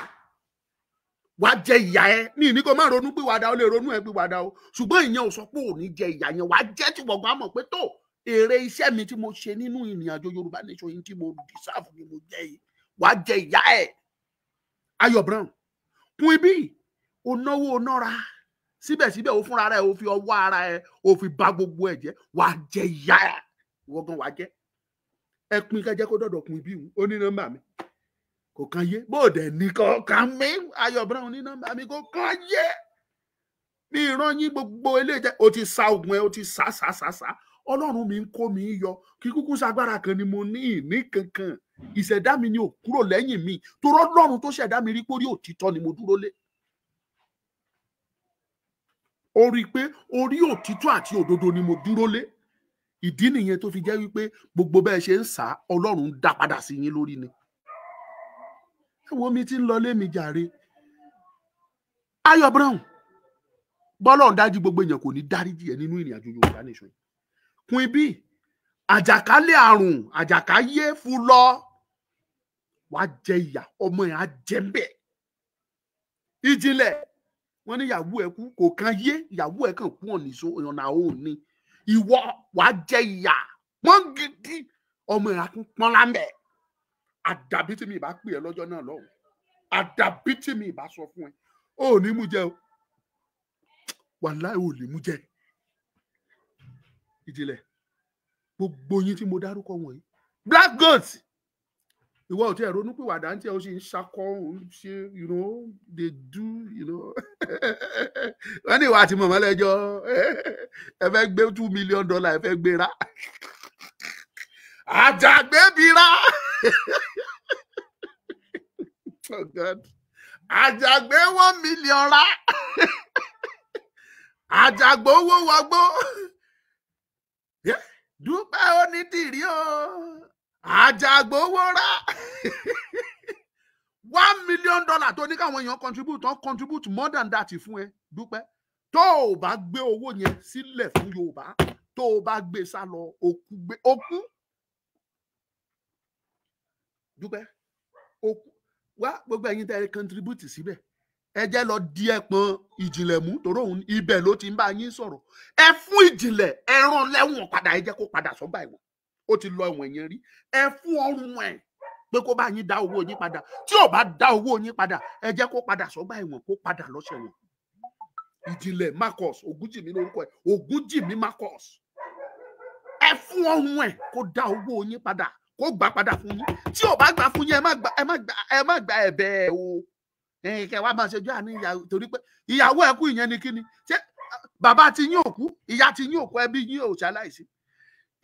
Wàá jẹ ìyà ẹ ní ìní kó má ronú pìwàdà, ó lè ronú ẹ pìwàdà o, ṣùgbọ́n ìyẹn ò sọ pé ò ní jẹ ìyà yẹn. Wàá jẹ́ tí gbọ̀ngàn mọ̀ pé tó èrè iṣẹ́ mi tí mo ṣe nínú ìrìn àjò Yorùbá Nation yìí tí mo deserve ni mo jẹ yìí. Wàá jẹ ìyà ẹ. Ayọ̀ Brown, kún ibi o náwó o nára, síbẹ̀síbẹ̀ o fúnra rẹ̀ o fi ọwọ́ ara ẹ o fi bà gbogbo ẹ jẹ́. Wàá jẹ ìyà ẹ, ìwọ gan wàá jẹ. Ẹ pín kẹjẹ kó dọ̀dọ̀ kún ibi ó ní nọ́mbà mi kò kàn yé, bó dẹ̀ ní kò kàn mí. Ayọ̀ Brown ní nọ́mbà mi kò kàn yé mi. Ìran yín gbogbo eléyìí o ti sa oògùn ẹ, o ti sá sá sá sá. Ọlọ́run mi ń kó mi yọ, kí kúkú sagbára kan ni mo ní ìní kankan. Ìṣẹ̀dá mi ni ò kúrò lẹ́yìn mi, torọ́ Ọlọ́run tó ṣẹ̀dá mi rí pórí òtítọ́ ni mo dúró lé. Ó rí i pé orí òtítọ́ àti òdodo ni mo dúró lé. Ìdí nìyẹn tó fi jẹ́ wípé gbogbo bẹ́ẹ̀ ṣe ń sá, Ọlọ́run ń dá padà sí yín lórí ni. Ẹ wo mi ti ń lọ lé mi jàre. Ayọ̀ Brown, bọ́lọ́run dájú gbogbo èèyàn kò ní dáríjì ẹ nínú ìrìn àjò Yorùbá Nation. Kún ibi àjàkálẹ̀ àrùn àjàkáyé fún lọ, wàá jẹ ìyà, ọmọ ẹ̀ á jẹ ń bẹ̀. Ìjìnlẹ̀ wọn ní ìyàwó ẹ kú kò kàn yé, ìyàwó ẹ kàn kú ọ̀nà òun ni. Ìwọ wàá jẹ ìyà pọ́n gidi, ọmọ ẹ̀ á tún pọ́n lámbẹ̀. Àdàbí tí mi ìbá pè ẹ́ lọ́jọ́ náà lọ́hùn, àdàbí tí mi ìbá sọ fún ẹ, ó ní mú jẹ o, wàláì ò lè mú jẹ. Ìjìnlẹ̀ gbogbo yín tí mo dárúkọ wọ̀nyí, Black Goat, ìwọ ò tí ẹ ronú pìwàdà ń tí ẹ ó sì ń ṣakọ ń ṣe, you know they do, you know. Wọ́n ní ìwà àti mọ̀mọ́ lẹ́jọ́ ẹ fẹ́ gbé $2 million ẹ fẹ́ gbéra àjàgbébira. Oh God, àjàgbé 1 million ra, àjàgbé owó wọgbó. Dúpẹ́ Onítìrí o, àjàgbówó rà. $1 million tó ní káwọn èèyàn contribute, tó contribute more than that fún ẹ Dúpẹ́. Tó o bá gbé owó yẹn sílẹ̀ fún Yorùbá, tó o bá gbé sá lọ, òkú gbé òkú. Dúpẹ́ òkú wá. Gbogbo ẹ̀yin tẹ́ ẹ contribute síbẹ̀, ẹ jẹ́ lọ di ẹpọn Ìjìnlẹ̀ mú, torí òun ibẹ̀ ló ti ń bá yín sọ̀rọ̀. Ẹ fún Ìjìnlẹ̀ ẹran lẹ́wọ̀n padà, ẹ jẹ́ kó padà sọ́gbà ẹ̀wọ̀n. Ó ti lọ ẹ̀wọ̀n yẹn rí. Ẹ fún ọrùn ẹ̀ pé kó bá yín dá owó yín padà. Tí ò bá dá owó yín padà, ẹ jẹ́ kó padà sọ́gbà ẹ̀wọ̀n, kó padà lọ́sẹ̀wọ̀n. Ìjìnlẹ̀ Marcus Ògúnjìmí lórúkọ ẹ̀, Ògúnjìmí Marcus. Ẹ fún ọrùn ẹ̀ kó dá owó yín padà, Kó gbà padà fún yín. Tí ò bá gbà fún yín, ẹ má gba ẹ̀bẹ̀ o. Kẹ wá máa ṣojú àánú ìyàwó torí pé ìyàwó ẹ kú, ìyẹn ni kíni? Ṣé bàbá ti yín òkú, ìyá ti yín òkú, ẹbí yín ò ṣaláìsí?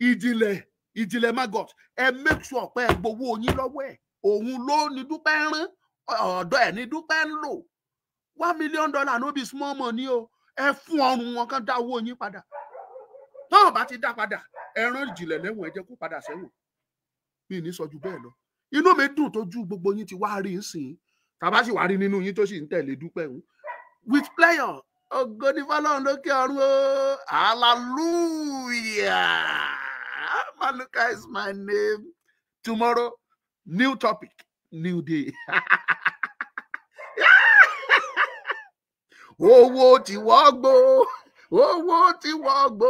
Ìjìnlẹ̀, Ìjìnlẹ̀ Maggot, ẹ make sure pé ẹ gbowó yín lọ́wọ́ ẹ̀. Òun ló ní Dúpẹ́ rán, ọ̀dọ̀ ẹ̀ ní Dúpẹ́ ń lò. $1 million no be small money o. Ẹ fún ọrùn wọn kán dá owó yín padà. Táwọn bá ti dá padà, ẹ rán Ìjìnlẹ̀ lẹ́wọ̀n, ẹ jẹ́ kó padà sẹ́wọ̀n. Mi ní sọ ju bẹ́ẹ̀ lọ. Inú mi dùn tójú gbogbo yín ti wá rí nsìn. Tàbá sì wá rí nínú yín tó sì ń tẹ̀lé Dúpẹ́ ń with pleasure. Ògo ni fọ́lọ́run lókè ọ̀run o. Hallelujah. Maluka is my name. Tomorrow, new topic, new day. Owó tí wọ́n gbó, owó tí wọ́n gbó,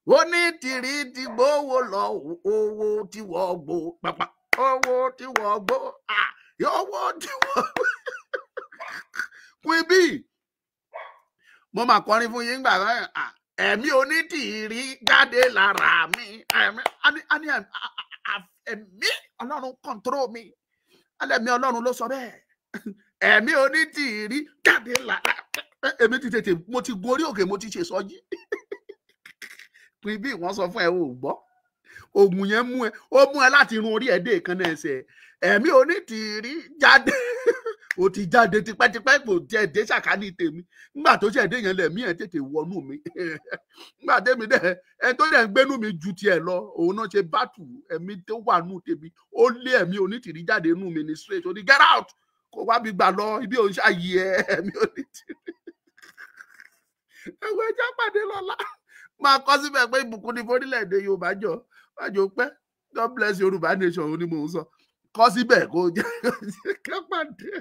Onítìrí ti gbówó lọ, owó tí wọ́n gbó, pàpà, owó tí wọ́n gbó, owó tí wọ́n gbó. Queen B, mo máa kọrin fún yín gbà náà. Ẹ̀mí Onítìrí jáde lára mi. Ẹ̀mí ẹ̀mí Ọlọ́run kọ̀ǹtóró mi. Ẹlẹ́mí Ọlọ́run ló sọ bẹ́ẹ̀. Ẹ̀mí Onítìrí jáde lára. Èmi ti tètè, mo ti gorí òkè, mo ti ṣe sọjí. Queen B, wọ́n sọ fún ẹ, ò gbọ́. Oògùn yẹn mú ẹ, ó mú ẹ láti irun orí ẹ dé èékánná ẹsẹ̀. Ẹ̀mí Onítìrí jáde. Ó ti jáde tipẹ́tipẹ́, kò tiẹ̀ dé sàkání tèmi. Nígbà tó ṣẹ̀ dé yẹn, lẹ̀mí ẹ̀ tètè wọnú mi. Nígbà tèmi dẹ̀, ẹ tó dẹ̀ ń gbénú mi ju tiẹ̀ lọ, òun náà ṣe bátù ẹ̀mí tó wà nù tèmi. Ó lé ẹ̀mí Onítìrí jáde nù mí ní straight. Ó ní get out, kó wá bí gbà lọ, ibi òun ṣàyè ẹ, ẹ̀mí Onítìrí. Ẹ̀wọ̀n ẹja pàdé lọ́la. Máa kọ́ síbẹ̀ pé ìbùkún ní fórílẹ̀-èdè Yorùbá jọ. Májò pẹ́. God bless Yorùbá nation, òun ni mò ń sọ. Kọ́ síbẹ̀ kó jẹ́ ká pàdé.